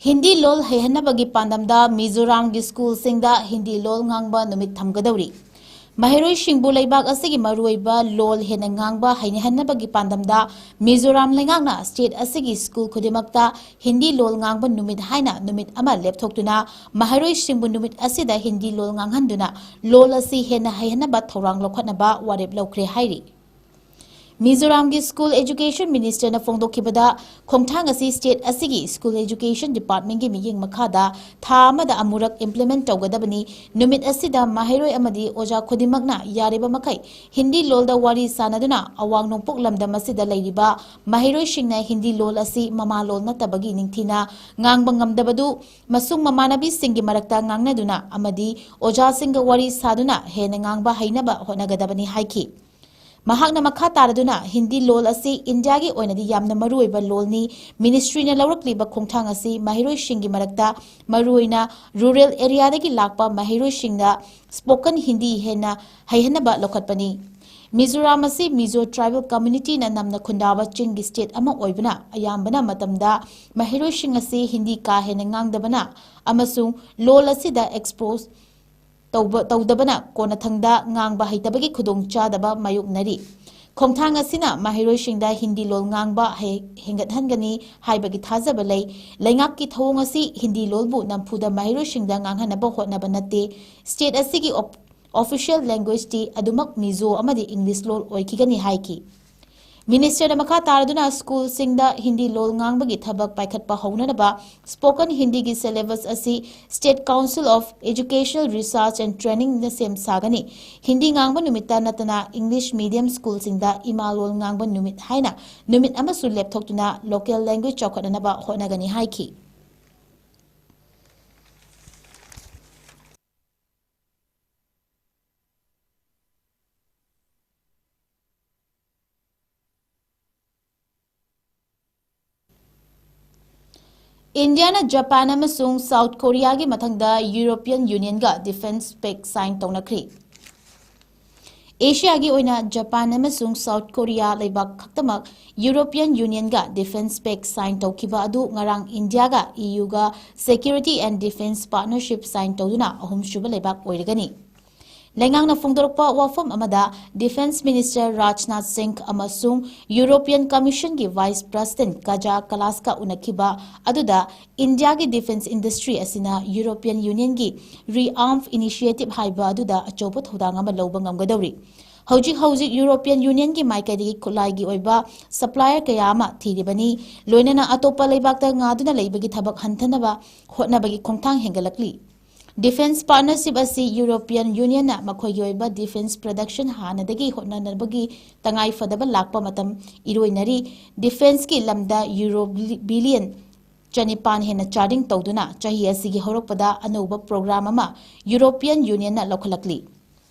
ꯍꯤꯟꯗꯤ ꯂꯣꯜ ꯍꯩꯍꯟꯅꯕꯒꯤ ꯄꯥꯟꯗꯝꯗ ꯃꯤꯖꯣꯔꯥꯝꯒꯤ ꯁ꯭ꯀꯨꯜꯁꯤꯡꯗ ꯍꯤꯟꯗꯤ ꯂꯣꯜ ꯉꯥꯡꯕ ꯅꯨꯃꯤꯠ ꯊꯝꯒꯗꯧꯔꯤ꯫ ꯃꯍꯩꯔꯣꯏꯁꯤꯡꯕꯨ ꯂꯩꯕꯥꯛ ꯑꯁꯤꯒꯤ ꯃꯔꯨꯑꯣꯏꯕ ꯂꯣꯜ ꯍꯦꯟꯅ ꯉꯥꯡꯕ ꯍꯩꯅꯍꯟꯅꯕꯒꯤ ꯄꯥꯟꯗꯝꯗ ꯃꯤꯖꯣꯔꯥꯝ ꯂꯩꯉꯥꯛꯅ ꯁ꯭ꯇꯦꯠ ꯑꯁꯤꯒꯤ ꯁ꯭ꯀꯨꯜ ꯈꯨꯗꯤꯡꯃꯛꯇ ꯍꯤꯟꯗꯤ ꯂꯣꯜ ꯉꯥꯡꯕ ꯅꯨꯃꯤꯠ ꯍꯥꯏꯅ ꯅꯨꯃꯤꯠ ꯑꯃ ꯂꯦꯞꯊꯣꯛꯇꯨꯅ ꯃꯍꯩꯔꯣꯏꯁꯤꯡꯕꯨ ꯅꯨꯃꯤꯠ ꯑꯁꯤꯗ ꯍꯤꯟꯗꯤ ꯂꯣꯜ ꯉꯥꯡꯍꯟꯗꯨꯅ ꯂꯣꯜ ꯑꯁꯤ ꯍꯦꯟꯅ ꯍꯩꯍꯟꯅꯕ ꯊꯧꯔꯥꯡ ꯂꯧꯈꯠꯅꯕ ꯋꯥꯔꯦꯞ ꯂꯧꯈ꯭ꯔꯦ ꯍꯥꯏꯔꯤ꯫ ꯃꯤꯖꯣꯔꯥꯝꯒꯤ ꯁ꯭ꯀꯨꯜ ꯑꯦꯖꯨꯀꯦꯁꯟ ꯃꯤꯅꯤꯁꯇꯔꯅ ꯐꯣꯡꯗꯣꯛꯈꯤꯕꯗ, ꯈꯣꯡꯊꯥꯡ ꯑꯁꯤ ꯁ꯭ꯇꯦꯠ ꯑꯁꯤꯒꯤ ꯁ꯭ꯀꯨꯜ ꯑꯦꯖꯨꯀꯦꯁꯟ ꯗꯤꯄꯥꯔꯠꯃꯦꯟꯒꯤ ꯃꯤꯠꯌꯦꯡ ꯃꯈꯥꯗ ꯊꯥ ꯑꯃꯗ ꯑꯃꯨꯔꯛ ꯏꯝꯄ꯭ꯂꯤꯃꯦꯟꯠ ꯇꯧꯒꯗꯕꯅꯤ꯫ ꯅꯨꯃꯤꯠ ꯑꯁꯤꯗ ꯃꯍꯩꯔꯣꯏ ꯑꯃꯗꯤ ꯑꯣꯖꯥ ꯈꯨꯗꯤꯡꯃꯛꯅ ꯌꯥꯔꯤꯕ ꯃꯈꯩ ꯍꯤꯟꯗꯤ ꯂꯣꯜꯗ ꯋꯥꯔꯤ ꯁꯥꯅꯗꯨꯅ ꯑꯋꯥꯡ ꯅꯣꯡꯄꯣꯛ ꯂꯝꯗꯝ ꯑꯁꯤꯗ ꯂꯩꯔꯤꯕ ꯃꯍꯩꯔꯣꯏꯁꯤꯡꯅ ꯍꯤꯟꯗꯤ ꯂꯣꯜ ꯑꯁꯤ ꯃꯃꯥ ꯂꯣꯜ ꯅꯠꯇꯕꯒꯤ ꯅꯤꯡꯊꯤꯅ ꯉꯥꯡꯕ ꯉꯝꯗꯕꯗꯨ ꯃꯁꯨꯡ ꯃꯃꯥꯟꯅꯕꯤꯁꯤꯡꯒꯤ ꯃꯔꯛꯇ ꯉꯥꯡꯅꯗꯨꯅ ꯑꯃꯗꯤ ꯑꯣꯖꯥꯁꯤꯡꯒ ꯋꯥꯔꯤ ꯁꯥꯗꯨꯅ ꯍꯦꯟꯅ ꯉꯥꯡꯕ ꯍꯩꯅꯕ ꯍꯣꯠꯅꯒꯗꯕꯅꯤ ꯍꯥꯏꯈꯤ꯫ ꯃꯍꯥꯛꯅ ꯃꯈꯥ ꯇꯥꯔꯗꯨꯅ, ꯍꯤꯟꯗꯤ ꯂꯣꯜ ꯑꯁꯤ ꯏꯟꯗꯤꯌꯥꯒꯤ ꯑꯣꯏꯅꯗꯤ ꯌꯥꯝꯅ ꯃꯔꯨꯑꯣꯏꯕ ꯂꯣꯜꯅꯤ꯫ ꯃꯤꯅꯤꯁꯇ꯭ꯔꯤꯅ ꯂꯧꯔꯛꯂꯤꯕ ꯈꯣꯡꯊꯥꯡ ꯑꯁꯤ ꯃꯍꯩꯔꯣꯏꯁꯤꯡꯒꯤ ꯃꯔꯛꯇ, ꯃꯔꯨꯑꯣꯏꯅ ꯔꯨꯔꯦꯜ ꯑꯦꯔꯤꯌꯥꯗꯒꯤ ꯂꯥꯛꯄ ꯃꯍꯩꯔꯣꯏꯁꯤꯡꯗ ꯁ꯭ꯄꯣꯀꯟ ꯍꯤꯟꯗꯤ ꯍꯦꯟꯅ ꯍꯩꯍꯟꯅꯕ ꯂꯧꯈꯠꯄꯅꯤ꯫ ꯃꯤꯖꯣꯔꯥꯝ ꯑꯁꯤ ꯃꯤꯖꯣ ꯇ꯭ꯔꯥꯏꯕꯦꯜ ꯀꯝꯃ꯭ꯌꯨꯅꯤꯇꯤꯅ ꯅꯝꯅ ꯈꯨꯟꯗꯥꯕ ꯆꯤꯡꯒꯤ ꯁ꯭ꯇꯦꯠ ꯑꯃ ꯑꯣꯏꯕꯅ, ꯑꯌꯥꯝꯕꯅ ꯃꯇꯝꯗ ꯃꯍꯩꯔꯣꯏꯁꯤꯡ ꯑꯁꯤ ꯍꯤꯟꯗꯤ ꯀꯥ ꯍꯦꯟꯅ ꯉꯥꯡꯗꯕꯅ ꯑꯃꯁꯨꯡ ꯂꯣꯜ ꯑꯁꯤꯗ ꯑꯦꯛꯁꯄꯣꯖ ꯇꯧꯕ, ꯇꯧꯗꯕꯅ ꯀꯣꯟꯅꯊꯪꯗ ꯉꯥꯡꯕ ꯍꯩꯇꯕꯒꯤ ꯈꯨꯗꯣꯡꯆꯥꯗꯕ ꯃꯥꯌꯣꯛꯅꯔꯤ꯫ ꯈꯣꯡꯊꯥꯡ ꯑꯁꯤꯅ ꯃꯍꯩꯔꯣꯏꯁꯤꯡꯗ ꯍꯤꯟꯗꯤ ꯂꯣꯜ ꯉꯥꯡꯕ ꯍꯩ-, ꯍꯦꯟꯒꯠꯍꯟꯒꯅꯤ ꯍꯥꯏꯕꯒꯤ ꯊꯥꯖꯕ ꯂꯩ꯫ ꯂꯩꯉꯥꯛꯀꯤ ꯊꯧꯑꯣꯡ ꯑꯁꯤ ꯍꯤꯟꯗꯤ ꯂꯣꯜꯕꯨ ꯅꯝꯐꯨꯗ ꯃꯍꯩꯔꯣꯏꯁꯤꯡꯗ ꯉꯥꯡꯍꯟꯅꯕ ꯍꯣꯠꯅꯕ ꯅꯠꯇꯦ꯫ ꯁ꯭ꯇꯦꯠ ꯑꯁꯤꯒꯤ ꯑꯣꯞ-, ꯑꯣꯐꯤꯁꯤꯌꯦꯜ ꯂꯦꯡꯒ꯭ꯋꯦꯖꯇꯤ ꯑꯗꯨꯃꯛ ꯃꯤꯖꯣ ꯑꯃꯗꯤ ꯏꯪꯂꯤꯁ ꯂꯣꯜ ꯑꯣꯏꯈꯤꯒꯅꯤ ꯍꯥꯏꯈꯤ꯫ ꯃꯤꯅꯤꯁꯇꯔꯅ ꯃꯈꯥ ꯇꯥꯔꯗꯨꯅ ꯁ꯭ꯀꯨꯜꯁꯤꯡꯗ ꯍꯤꯟꯗꯤ ꯂꯣꯜ ꯉꯥꯡꯕꯒꯤ ꯊꯕꯛ ꯄꯥꯏꯈꯠꯄ ꯍꯧꯅꯅꯕ ꯁ꯭ꯄꯣꯀꯟ ꯍꯤꯟꯗꯤꯒꯤ ꯁꯦꯂꯦꯕꯁ ꯑꯁꯤ State Council of Educational Research and Trainingꯅ ꯁꯦꯝ ꯁꯥꯒꯅꯤ꯫ ꯍꯤꯟꯗꯤ ꯉꯥꯡꯕ ꯅꯨꯃꯤꯠꯇ ꯅꯠꯇꯅ ꯏꯪꯂꯤꯁ ꯃꯤꯗꯤꯌꯝ ꯁ꯭ꯀꯨꯜꯁꯤꯡꯗ ꯏꯃꯥ ꯂꯣꯜ ꯉꯥꯡꯕ ꯅꯨꯃꯤꯠ ꯍꯥꯏꯅ ꯅꯨꯃꯤꯠ ꯑꯃꯁꯨ ꯂꯦꯞꯊꯣꯛꯇꯨꯅ ꯂꯣꯀꯦꯜ ꯂꯦꯡꯒ꯭ꯋꯦꯖ ꯆꯥꯎꯈꯠꯅꯅꯕ ꯍꯣꯠꯅꯒꯅꯤ ꯍꯥꯏꯈꯤ꯫ ꯏꯟꯗꯤꯌꯥꯅ ꯖꯄꯥꯟ ꯑꯃꯁꯨꯡ ꯁꯥꯎꯠ ꯀꯣꯔꯤꯌꯥꯒꯤ ꯃꯊꯪꯗ ꯌꯨꯔꯣꯄꯤꯌꯟ ꯌꯨꯅꯤꯌꯟꯒ ꯗꯤꯐꯦꯟꯁ ꯄꯦꯛ ꯁꯥꯏꯟ ꯇꯧꯅꯈ꯭ꯔꯤ꯫ ꯑꯦꯁꯤꯌꯥꯒꯤ ꯑꯣꯏꯅ ꯖꯄꯥꯟ ꯑꯃꯁꯨꯡ ꯁꯥꯎꯠ ꯀꯣꯔꯤꯌꯥ ꯂꯩꯕꯥꯛ ꯈꯛꯇꯃꯛ ꯌꯨꯔꯣꯄꯤꯌꯟ ꯌꯨꯅꯤꯌꯟꯒ ꯗꯤꯐꯦꯟꯁ ꯄꯦꯛ ꯁꯥꯏꯟ ꯇꯧꯈꯤꯕ ꯑꯗꯨ ꯉꯔꯥꯡ ꯏꯟꯗꯤꯌꯥꯒ E ꯌꯨꯒ Security and Defence Partnership sign ꯇꯧꯗꯨꯅ ꯑꯍꯨꯝꯁꯨꯕ ꯂꯩꯕꯥꯛ ꯑꯣꯏꯔꯒꯅꯤ꯫ ꯂꯩꯉꯥꯛꯅ ꯐꯣꯡꯗꯣꯔꯛꯄ ꯋꯥꯐꯝ ꯑꯃꯗ, ꯗꯤꯐꯦꯟꯁ ꯃꯤꯅꯤꯁꯇꯔ ꯔꯥꯖꯅꯥꯊ ꯁꯤꯡ ꯑꯃꯁꯨꯡ ꯌꯨꯔꯣꯄꯤꯌꯟ ꯀꯃꯤꯁꯟꯒꯤ ꯚꯥꯏꯁ ꯄ꯭ꯔꯁꯤꯗꯦꯟꯠ ꯀꯥꯖꯥ ꯀꯂꯥꯁꯀ ꯎꯅꯈꯤꯕ ꯑꯗꯨꯗ ꯏꯟꯗꯤꯌꯥꯒꯤ ꯗꯤꯐꯦꯟꯁ ꯏꯟꯗꯁꯇ꯭ꯔꯤ ꯑꯁꯤꯅ ꯌꯨꯔꯣꯄꯤꯌꯟ ꯌꯨꯅꯤꯌꯟꯒꯤ ꯔꯤꯑꯥꯔꯝ ꯏꯅꯤꯁꯤꯌꯦꯇꯤꯚ ꯍꯥꯏꯕ ꯑꯗꯨꯗ ꯑꯆꯧꯕ ꯊꯧꯗꯥꯡ ꯑꯃ ꯂꯧꯕ ꯉꯝꯒꯗꯧꯔꯤ꯫ ꯍꯧꯖꯤꯛ ꯍꯧꯖꯤꯛ ꯌꯨꯔꯣꯄꯤꯌꯟ ꯌꯨꯅꯤꯌꯟꯒꯤ ꯃꯥꯏꯀꯩꯗꯒꯤ ꯈꯨꯠꯂꯥꯏꯒꯤ ꯑꯣꯏꯕ ꯁꯄ꯭ꯂꯥꯏꯌꯔ ꯀꯌꯥ ꯑꯃ ꯊꯤꯔꯤꯕꯅꯤ, ꯂꯣꯏꯅꯅ ꯑꯇꯣꯞꯄ ꯂꯩꯕꯥꯛꯇ ꯉꯥꯗꯨꯅ ꯂꯩꯕꯒꯤ ꯊꯕꯛ ꯍꯟꯊꯅꯕ ꯍꯣꯠꯅꯕꯒꯤ ꯈꯣꯡꯊꯥꯡ ꯍꯦꯟꯒꯠꯂꯛꯂꯤ꯫ ꯗꯤꯐꯦꯟꯁ ꯄꯥꯔꯠꯅꯔꯁꯤꯞ ꯑꯁꯤ ꯌꯨꯔꯣꯄꯤꯌꯟ ꯌꯨꯅꯤꯌꯟꯅ ꯃꯈꯣꯏꯒꯤ ꯑꯣꯏꯕ ꯗꯤꯐꯦꯟꯁ ꯄ꯭ꯔꯗꯛꯁꯟ ꯍꯥꯟꯅꯗꯒꯤ ꯍꯣꯠꯅꯅꯕꯒꯤ ꯇꯉꯥꯏ ꯐꯗꯕ ꯂꯥꯛꯄ ꯃꯇꯝ ꯏꯔꯣꯏꯅꯔꯤ꯫ ꯗꯤꯐꯦꯟꯁꯀꯤ ꯂꯝꯗ ꯌꯨꯔꯣ ꯕꯤꯂꯤꯌꯟ ꯆꯅꯤꯄꯥꯟ ꯍꯦꯟꯅ ꯆꯥꯗꯤꯡ ꯇꯧꯗꯨꯅ ꯆꯍꯤ ꯑꯁꯤꯒꯤ ꯍꯧꯔꯛꯄꯗ ꯑꯅꯧꯕ ꯄ꯭ꯔꯣꯒ꯭ꯔꯥꯝ ꯑꯃ ꯌꯨꯔꯣꯄꯤꯌꯟ ꯌꯨꯅꯤꯌꯟꯅ ꯂꯧꯈꯠꯂꯛꯂꯤ꯫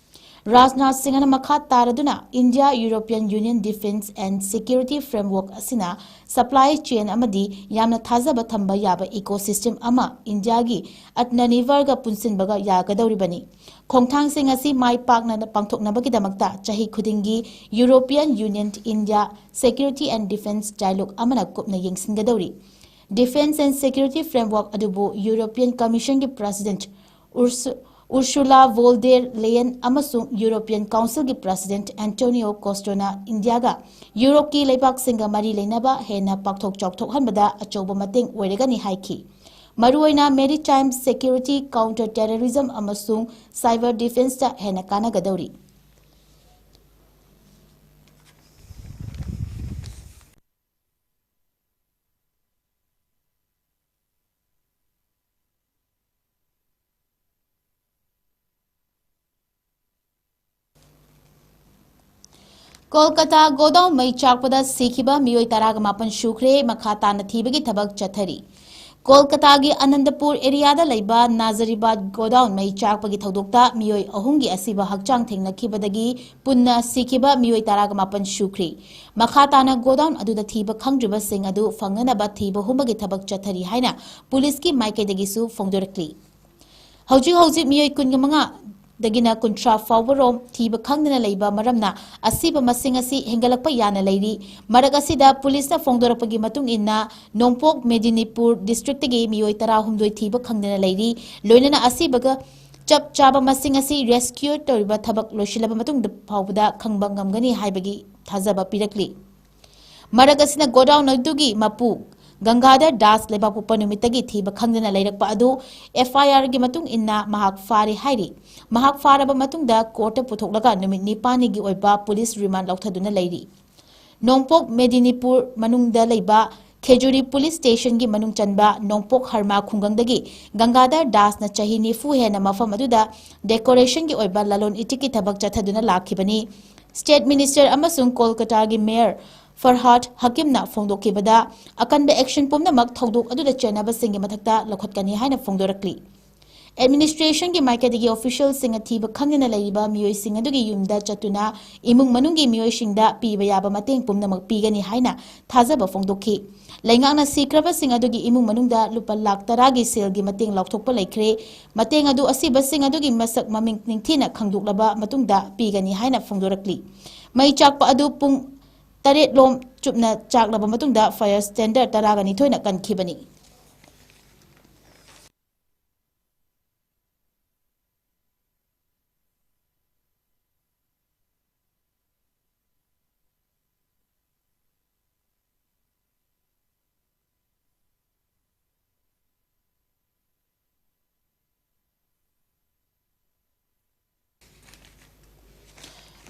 ꯔꯥꯖꯅꯥꯊ ꯁꯤꯡꯍꯅ ꯃꯈꯥ ꯇꯥꯔꯗꯨꯅ, India European Union defence and security framework ꯑꯁꯤꯅ ꯁꯄ꯭ꯂꯥꯏ ꯆꯦꯟ ꯑꯃꯗꯤ ꯌꯥꯝꯅ ꯊꯥꯖꯕ ꯊꯝꯕ ꯌꯥꯕ ꯏꯀꯣꯁꯤꯁꯇꯦꯝ ꯑꯃ ꯏꯟꯗꯤꯌꯥꯒꯤ ꯑꯠꯃꯅꯤꯔꯚꯔꯒ ꯄꯨꯟꯁꯤꯟꯕꯒ ꯌꯥꯒꯗꯧꯔꯤꯕꯅꯤ꯫ ꯈꯣꯡꯊꯥꯡꯁꯤꯡ ꯑꯁꯤ ꯃꯥꯏ ꯄꯥꯛꯅ ꯄꯥꯡꯊꯣꯛꯅꯕꯒꯤꯗꯃꯛꯇ ꯆꯍꯤ ꯈꯨꯗꯤꯡꯒꯤ European union India security and defence dialogue ꯑꯃꯅ ꯀꯨꯞꯅ ꯌꯦꯡꯁꯤꯟꯒꯗꯧꯔꯤ꯫ ꯗꯤꯐꯦꯟꯁ ꯑꯦꯟ ꯁꯦꯀ꯭ꯌꯨꯔꯤꯇꯤ ꯐ꯭ꯔꯦꯝꯋꯔꯛ ꯑꯗꯨꯕꯨ ꯌꯨꯔꯣꯄꯤꯌꯟ ꯀꯃꯤꯁꯟꯒꯤ ꯄ꯭ꯔꯁꯤꯗꯦꯟꯠ ꯎꯔꯁꯨ-, ꯎꯔꯁꯨꯂꯥ ꯚꯣꯜ ꯗꯦꯔ ꯂꯦꯌꯟ ꯑꯃꯁꯨꯡ ꯌꯨꯔꯣꯄꯤꯌꯟ ꯀꯥꯎꯟꯁꯤꯜꯒꯤ ꯄ꯭ꯔꯁꯤꯗꯦꯟꯠ ꯑꯦꯟꯇꯣꯅꯤꯑꯣ ꯀꯣꯁꯇꯣꯅ ꯏꯟꯗꯤꯌꯥꯒ ꯌꯨꯔꯣꯞꯀꯤ ꯂꯩꯕꯥꯛꯁꯤꯡꯒ ꯃꯔꯤ ꯂꯩꯅꯕ ꯍꯦꯟꯅ ꯄꯥꯛꯊꯣꯛ ꯆꯥꯎꯊꯣꯛꯍꯟꯕꯗ ꯑꯆꯧꯕ ꯃꯇꯦꯡ ꯑꯣꯏꯔꯒꯅꯤ ꯍꯥꯏꯈꯤ꯫ ꯃꯔꯨꯑꯣꯏꯅ maritime security, counter terrorism ꯑꯃꯁꯨꯡ cyber defenceꯇ ꯍꯦꯟꯅ ꯀꯥꯟꯅꯒꯗꯧꯔꯤ꯫ ꯀꯣꯜꯀꯇꯥ ꯒꯣꯗꯥꯎꯟ ꯃꯩ ꯆꯥꯛꯄꯗ ꯁꯤꯈꯤꯕ ꯃꯤꯑꯣꯏ ꯇꯔꯥꯒ ꯃꯥꯄꯟ ꯁꯨꯈ꯭ꯔꯦ, ꯃꯈꯥ ꯇꯥꯅ ꯊꯤꯕꯒꯤ ꯊꯕꯛ ꯆꯠꯊꯔꯤ꯫ ꯀꯣꯜꯀꯇꯥꯒꯤ ꯑꯅꯟꯗꯄꯨꯔ ꯑꯦꯔꯤꯌꯥꯗ ꯂꯩꯕ ꯅꯥꯖꯔꯤꯕꯥꯗ ꯒꯣꯗꯥꯎꯟ ꯃꯩ ꯆꯥꯛꯄꯒꯤ ꯊꯧꯗꯣꯛꯇ ꯃꯤꯑꯣꯏ ꯑꯍꯨꯝꯒꯤ ꯑꯁꯤꯕ ꯍꯛꯆꯥꯡ ꯊꯦꯡꯅꯈꯤꯕꯗꯒꯤ ꯄꯨꯟꯅ ꯁꯤꯈꯤꯕ ꯃꯤꯑꯣꯏ ꯇꯔꯥꯒ ꯃꯥꯄꯟ ꯁꯨꯈ꯭ꯔꯦ꯫ ꯃꯈꯥ ꯇꯥꯅ ꯒꯣꯗꯥꯎꯟ ꯑꯗꯨꯗ ꯊꯤꯕ ꯈꯪꯗ꯭ꯔꯤꯕꯁꯤꯡ ꯑꯗꯨ ꯐꯪꯅꯅꯕ ꯊꯤꯕ ꯍꯨꯝꯕꯒꯤ ꯊꯕꯛ ꯆꯠꯊꯔꯤ ꯍꯥꯏꯅ ꯄꯨꯂꯤꯁꯀꯤ ꯃꯥꯏꯀꯩꯗꯒꯤꯁꯨ ꯐꯣꯡꯗꯣꯔꯛꯂꯤ꯫ ꯍꯧꯖꯤꯛ ꯍꯧꯖꯤꯛ ꯃꯤꯑꯣꯏ ꯀꯨꯟꯒ ꯃꯉꯥ ꯗꯒꯤꯅ ꯀꯨꯟꯊ꯭ꯔꯥ ꯐꯥꯎꯕꯔꯣꯝ ꯊꯤꯕ ꯈꯪꯗꯅ ꯂꯩꯕ ꯃꯔꯝꯅ ꯑꯁꯤꯕ ꯃꯁꯤꯡ ꯑꯁꯤ ꯍꯦꯟꯒꯠꯂꯛꯄ ꯌꯥꯅ ꯂꯩꯔꯤ꯫ ꯃꯔꯛ ꯑꯁꯤꯗ ꯄꯨꯂꯤꯁꯅ ꯐꯣꯡꯗꯣꯔꯛꯄꯒꯤ ꯃꯇꯨꯡ ꯏꯟꯅ ꯅꯣꯡꯄꯣꯛ ꯃꯦꯗꯤꯅꯤꯄꯨꯔ ꯗꯤꯁꯇ꯭ꯔꯤꯛꯇꯒꯤ ꯃꯤꯑꯣꯏ ꯇꯔꯥꯍꯨꯝꯗꯣꯏ ꯊꯤꯕ ꯈꯪꯗꯅ ꯂꯩꯔꯤ꯫ ꯂꯣꯏꯅꯅ ꯑꯁꯤꯕꯒ ꯆꯞ ꯆꯥꯕ ꯃꯁꯤꯡ ꯑꯁꯤ ꯔꯦꯁꯀ꯭ꯌꯨ ꯇꯧꯔꯤꯕ ꯊꯕꯛ ꯂꯣꯏꯁꯤꯜꯂꯕ ꯃꯇꯨꯡꯗ ꯐꯥꯎꯕꯗ ꯈꯪꯕ ꯉꯝꯒꯅꯤ ꯍꯥꯏꯕꯒꯤ ꯊꯥꯖꯕ ꯄꯤꯔꯛꯂꯤ꯫ ꯃꯔꯛ ꯑꯁꯤꯅ ꯒꯣꯗꯥꯎꯟ ꯑꯗꯨꯒꯤ ꯃꯄꯨ ꯒꯪꯒꯥꯙꯔ ꯗꯥꯁ ꯂꯩꯕꯥꯛꯄꯣꯛꯄ ꯅꯨꯃꯤꯠꯇꯒꯤ ꯊꯤꯕ ꯈꯪꯗꯅ ꯂꯩꯔꯛꯄ ꯑꯗꯨ ꯑꯦꯐ ꯑꯥꯏ ꯑꯥꯔꯒꯤ ꯃꯇꯨꯡ ꯏꯟꯅ ꯃꯍꯥꯛ ꯐꯥꯔꯦ ꯍꯥꯏꯔꯤ꯫ ꯃꯍꯥꯛ ꯐꯥꯔꯕ ꯃꯇꯨꯡꯗ ꯀꯣꯔꯠꯇ ꯄꯨꯊꯣꯛꯂꯒ ꯅꯨꯃꯤꯠ ꯅꯤꯄꯥꯜꯅꯤꯒꯤ ꯑꯣꯏꯕ ꯄꯨꯂꯤꯁ ꯔꯤꯃꯥꯟ ꯂꯧꯊꯗꯨꯅ ꯂꯩꯔꯤ꯫ ꯅꯣꯡꯄꯣꯛ ꯃꯦꯗꯤꯅꯤꯄꯨꯔ ꯃꯅꯨꯡꯗ ꯂꯩꯕ ꯈꯦꯖꯨꯔꯤ ꯄꯨꯂꯤꯁ ꯁ꯭ꯇꯦꯁꯟꯒꯤ ꯃꯅꯨꯡ ꯆꯟꯕ ꯅꯣꯡꯄꯣꯛ ꯍꯔꯃꯥ ꯈꯨꯡꯒꯪꯗꯒꯤ ꯒꯪꯒꯥꯙꯔ ꯗꯥꯁꯅ ꯆꯍꯤ ꯅꯤꯐꯨ ꯍꯦꯟꯅ ꯃꯐꯝ ꯑꯗꯨꯗ ꯗꯦꯀꯣꯔꯦꯁꯟꯒꯤ ꯑꯣꯏꯕ ꯂꯂꯣꯟ ꯏꯇꯤꯛꯀꯤ ꯊꯕꯛ ꯆꯠꯊꯗꯨꯅ ꯂꯥꯛꯈꯤꯕꯅꯤ꯫ ꯁ꯭ꯇꯦꯠ ꯃꯤꯅꯤꯁꯇꯔ ꯑꯃꯁꯨꯡ ꯀꯣꯜꯀꯇꯥꯒꯤ ꯃꯦꯌꯔ ꯐꯔꯍꯥꯗ ꯍꯀꯤꯝꯅ ꯐꯣꯡꯗꯣꯛꯈꯤꯕꯗ, ꯑꯀꯟꯕ ꯑꯦꯛꯁꯟ ꯄꯨꯝꯅꯃꯛ ꯊꯧꯗꯣꯛ ꯑꯗꯨꯗ ꯆꯦꯟꯅꯕꯁꯤꯡꯒꯤ ꯃꯊꯛꯇ ꯂꯧꯈꯠꯀꯅꯤ ꯍꯥꯏꯅ ꯐꯣꯡꯗꯣꯔꯛꯂꯤ꯫ ꯑꯦꯗꯃꯤꯅꯤꯁꯇ꯭ꯔꯦꯁꯟꯒꯤ ꯃꯥꯏꯀꯩꯗꯒꯤ ꯑꯣꯐꯤꯁꯤꯌꯦꯜꯁꯤꯡꯅ ꯊꯤꯕ ꯈꯪꯗꯅ ꯂꯩꯔꯤꯕ ꯃꯤꯑꯣꯏꯁꯤꯡ ꯑꯗꯨꯒꯤ ꯌꯨꯝꯗ ꯆꯠꯇꯨꯅ ꯏꯃꯨꯡ ꯃꯅꯨꯡꯒꯤ ꯃꯤꯑꯣꯏꯁꯤꯡꯗ ꯄꯤꯕ ꯌꯥꯕ ꯃꯇꯦꯡ ꯄꯨꯝꯅꯃꯛ ꯄꯤꯒꯅꯤ ꯍꯥꯏꯅ ꯊꯥꯖꯕ ꯐꯣꯡꯗꯣꯛꯈꯤ꯫ ꯂꯩꯉꯥꯛꯅ ꯁꯤꯈ꯭ꯔꯕꯁꯤꯡ ꯑꯗꯨꯒꯤ ꯏꯃꯨꯡ ꯃꯅꯨꯡꯗ ꯂꯨꯄꯥ ꯂꯥꯈ ꯇꯔꯥꯒꯤ ꯁꯦꯜꯒꯤ ꯃꯇꯦꯡ ꯂꯥꯎꯊꯣꯛꯄ ꯂꯩꯈ꯭ꯔꯦ꯫ ꯃꯇꯦꯡ ꯑꯗꯨ ꯑꯁꯤꯕꯁꯤꯡ ꯑꯗꯨꯒꯤ ꯃꯁꯛ ꯃꯃꯤꯡ ꯅꯤꯡꯊꯤꯅ ꯈꯪꯗꯣꯛꯂꯕ ꯃꯇꯨꯡꯗ ꯄꯤꯒꯅꯤ ꯍꯥꯏꯅ ꯐꯣꯡꯗꯣꯔꯛꯂꯤ꯫ ꯃꯩ ꯆꯥꯛꯄ ꯑꯗꯨ ꯄꯨꯡ ꯇꯔꯦꯠ ꯂꯣꯝ ꯆꯨꯞꯅ ꯆꯥꯛꯂꯕ ꯃꯇꯨꯡꯗ ꯐꯥꯌꯔ ꯇꯦꯟꯗꯔ ꯇꯔꯥꯒ ꯅꯤꯊꯣꯏꯅ ꯀꯟꯈꯤꯕꯅꯤ꯫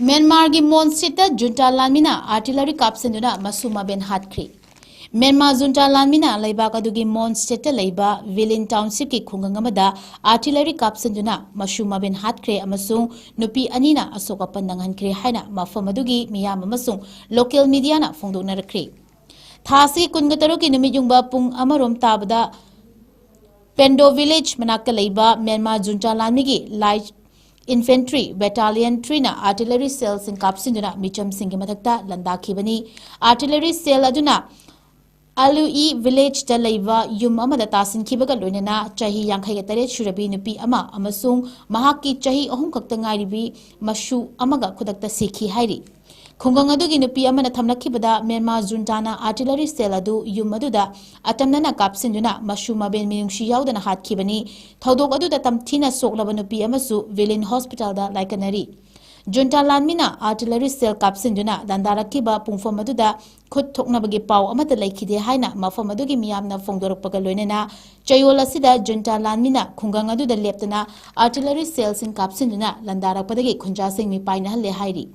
ꯃ꯭ꯌꯥꯟꯃꯥꯔꯒꯤ ꯃꯣꯟ ꯁ꯭ꯇꯦꯠꯇ ꯖꯨꯟꯇꯥ ꯂꯥꯟꯃꯤꯅ ꯑꯥꯔꯇꯤꯂꯔꯤ ꯀꯥꯞꯁꯤꯟꯗꯨꯅ ꯃꯁꯨ ꯃꯕꯦꯟ ꯍꯥꯠꯈ꯭ꯔꯦ꯫ ꯃ꯭ꯌꯥꯟꯃꯥꯔ ꯖꯨꯟꯇꯥ ꯂꯥꯟꯃꯤꯅ ꯂꯩꯕꯥꯛ ꯑꯗꯨꯒꯤ ꯃꯣꯟ ꯁ꯭ꯇꯦꯠꯇ ꯂꯩꯕ ꯚꯤꯂꯤꯟ ꯇꯥꯎꯟꯁꯤꯞꯀꯤ ꯈꯨꯡꯒꯪ ꯑꯃꯗ ꯑꯥꯔꯇꯤꯂꯔꯤ ꯀꯥꯞꯁꯤꯟꯗꯨꯅ ꯃꯁꯨ ꯃꯕꯦꯟ ꯍꯥꯠꯈ꯭ꯔꯦ ꯑꯃꯁꯨꯡ ꯅꯨꯄꯤ ꯑꯅꯤꯅ ꯑꯁꯣꯛ ꯑꯄꯟ ꯅꯪꯍꯟꯈ꯭ꯔꯦ ꯍꯥꯏꯅ ꯃꯐꯝ ꯑꯗꯨꯒꯤ ꯃꯤꯌꯥꯝ ꯑꯃꯁꯨꯡ ꯂꯣꯀꯦꯜ ꯃꯤꯗꯤꯌꯥꯅ ꯐꯣꯡꯗꯣꯛꯅꯔꯛꯈ꯭ꯔꯦ꯫ ꯊꯥ ꯑꯁꯤ ꯀꯨꯟꯒ ꯇꯔꯨꯛꯀꯤ ꯅꯨꯃꯤꯠ ꯌꯨꯡꯕ ꯄꯨꯡ ꯑꯃꯔꯣꯝ ꯇꯥꯕꯗ ꯄꯦꯟꯗꯣ ꯚꯤꯂꯦꯖ ꯃꯅꯥꯛꯇ ꯂꯩꯕ ꯃ꯭ꯌꯥꯟꯃꯥꯔ ꯖꯨꯟꯇꯥ ꯂꯥꯟꯃꯤꯒꯤ ꯂꯥꯏꯠ ꯏꯟꯐꯦꯟꯇ꯭ꯔꯤ ꯕꯦꯇꯥꯂꯤꯌꯟ ꯊ꯭ꯔꯤꯅ ꯑꯥꯔꯇꯤꯂꯔꯤ ꯁꯦꯜꯁꯤꯡ ꯀꯥꯞꯁꯤꯟꯗꯨꯅ ꯃꯤꯆꯝꯁꯤꯡꯒꯤ ꯃꯊꯛꯇ ꯂꯥꯟꯗꯥꯈꯤꯕꯅꯤ꯫ ꯑꯥꯔꯇꯤꯂꯔꯤ ꯁꯦꯜ ꯑꯗꯨꯅ ꯑꯂꯨꯏ ꯚꯤꯂꯦꯖꯇ ꯂꯩꯕ ꯌꯨꯝ ꯑꯃꯗ ꯇꯥꯁꯤꯟꯈꯤꯕꯒ ꯂꯣꯏꯅꯅ ꯆꯍꯤ ꯌꯥꯡꯈꯩꯒ ꯇꯔꯦꯠ ꯁꯨꯔꯕꯤ ꯅꯨꯄꯤ ꯑꯃ ꯑꯃꯁꯨꯡ ꯃꯍꯥꯛꯀꯤ ꯆꯍꯤ ꯑꯍꯨꯝ ꯈꯛꯇ ꯉꯥꯏꯔꯤꯕꯤ ꯃꯁꯨ ꯑꯃꯒ ꯈꯨꯗꯛꯇ ꯁꯤꯈꯤ ꯍꯥꯏꯔꯤ꯫ ꯈꯨꯡꯒꯪ ꯑꯗꯨꯒꯤ ꯅꯨꯄꯤ ꯑꯃꯅ ꯊꯝꯂꯛꯈꯤꯕꯗ ꯃ꯭ꯌꯥꯟꯃꯥꯔ ꯖꯨꯟꯇꯥꯅ artillery shell ꯑꯗꯨ ꯌꯨꯝ ꯑꯗꯨꯗ ꯑꯇꯝꯅꯅ ꯀꯥꯞꯁꯤꯟꯗꯨꯅ ꯃꯁꯨ ꯃꯕꯦꯟ ꯃꯤꯅꯨꯡꯁꯤ ꯌꯥꯎꯗꯅ ꯍꯥꯠꯈꯤꯕꯅꯤ꯫ ꯊꯧꯗꯣꯛ ꯑꯗꯨꯗ ꯇꯝꯊꯤꯅ ꯁꯣꯛꯂꯕ ꯅꯨꯄꯤ ꯑꯃꯁꯨ ꯚꯤꯂꯤꯟ ꯍꯣꯁꯄꯤꯇꯥꯜꯗ ꯂꯥꯏꯀꯠꯅꯔꯤ꯫ ꯖꯨꯟꯇꯥ ꯂꯥꯟꯃꯤꯅ artillery shell ꯀꯥꯞꯁꯤꯟꯗꯨꯅ ꯂꯥꯟꯗꯥꯔꯛꯈꯤꯕ ꯄꯨꯡꯐꯝ ꯑꯗꯨꯗ ꯈꯨꯠ ꯊꯣꯛꯅꯕꯒꯤ ꯄꯥꯎ ꯑꯃꯠꯇ ꯂꯩꯈꯤꯗꯦ ꯍꯥꯏꯅ ꯃꯐꯝ ꯑꯗꯨꯒꯤ ꯃꯤꯌꯥꯝꯅ ꯐꯣꯡꯗꯣꯔꯛꯄꯒ ꯂꯣꯏꯅꯅ ꯆꯌꯣꯜ ꯑꯁꯤꯗ ꯖꯨꯟꯇꯥ ꯂꯥꯟꯃꯤꯅ ꯈꯨꯡꯒꯪ ꯑꯗꯨꯗ ꯂꯦꯞꯇꯅ artillery shellꯁꯤꯡ ꯀꯥꯞꯁꯤꯟꯗꯨꯅ ꯂꯥꯟꯗꯥꯔꯛꯄꯗꯒꯤ ꯈꯨꯟꯖꯥꯁꯤꯡ ꯃꯤꯄꯥꯏꯅꯍꯜꯂꯦ ꯍꯥꯏꯔꯤ꯫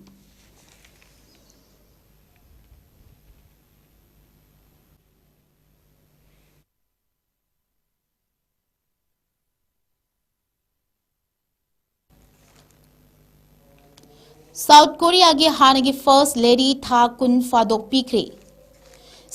ꯁꯥꯎꯠ ꯀꯣꯔꯤꯌꯥꯒꯤ ꯍꯥꯟꯅꯒꯤ First Lady ꯊꯥ ꯀꯨꯟ ꯐꯥꯗꯣꯛꯄꯤꯈ꯭ꯔꯦ꯫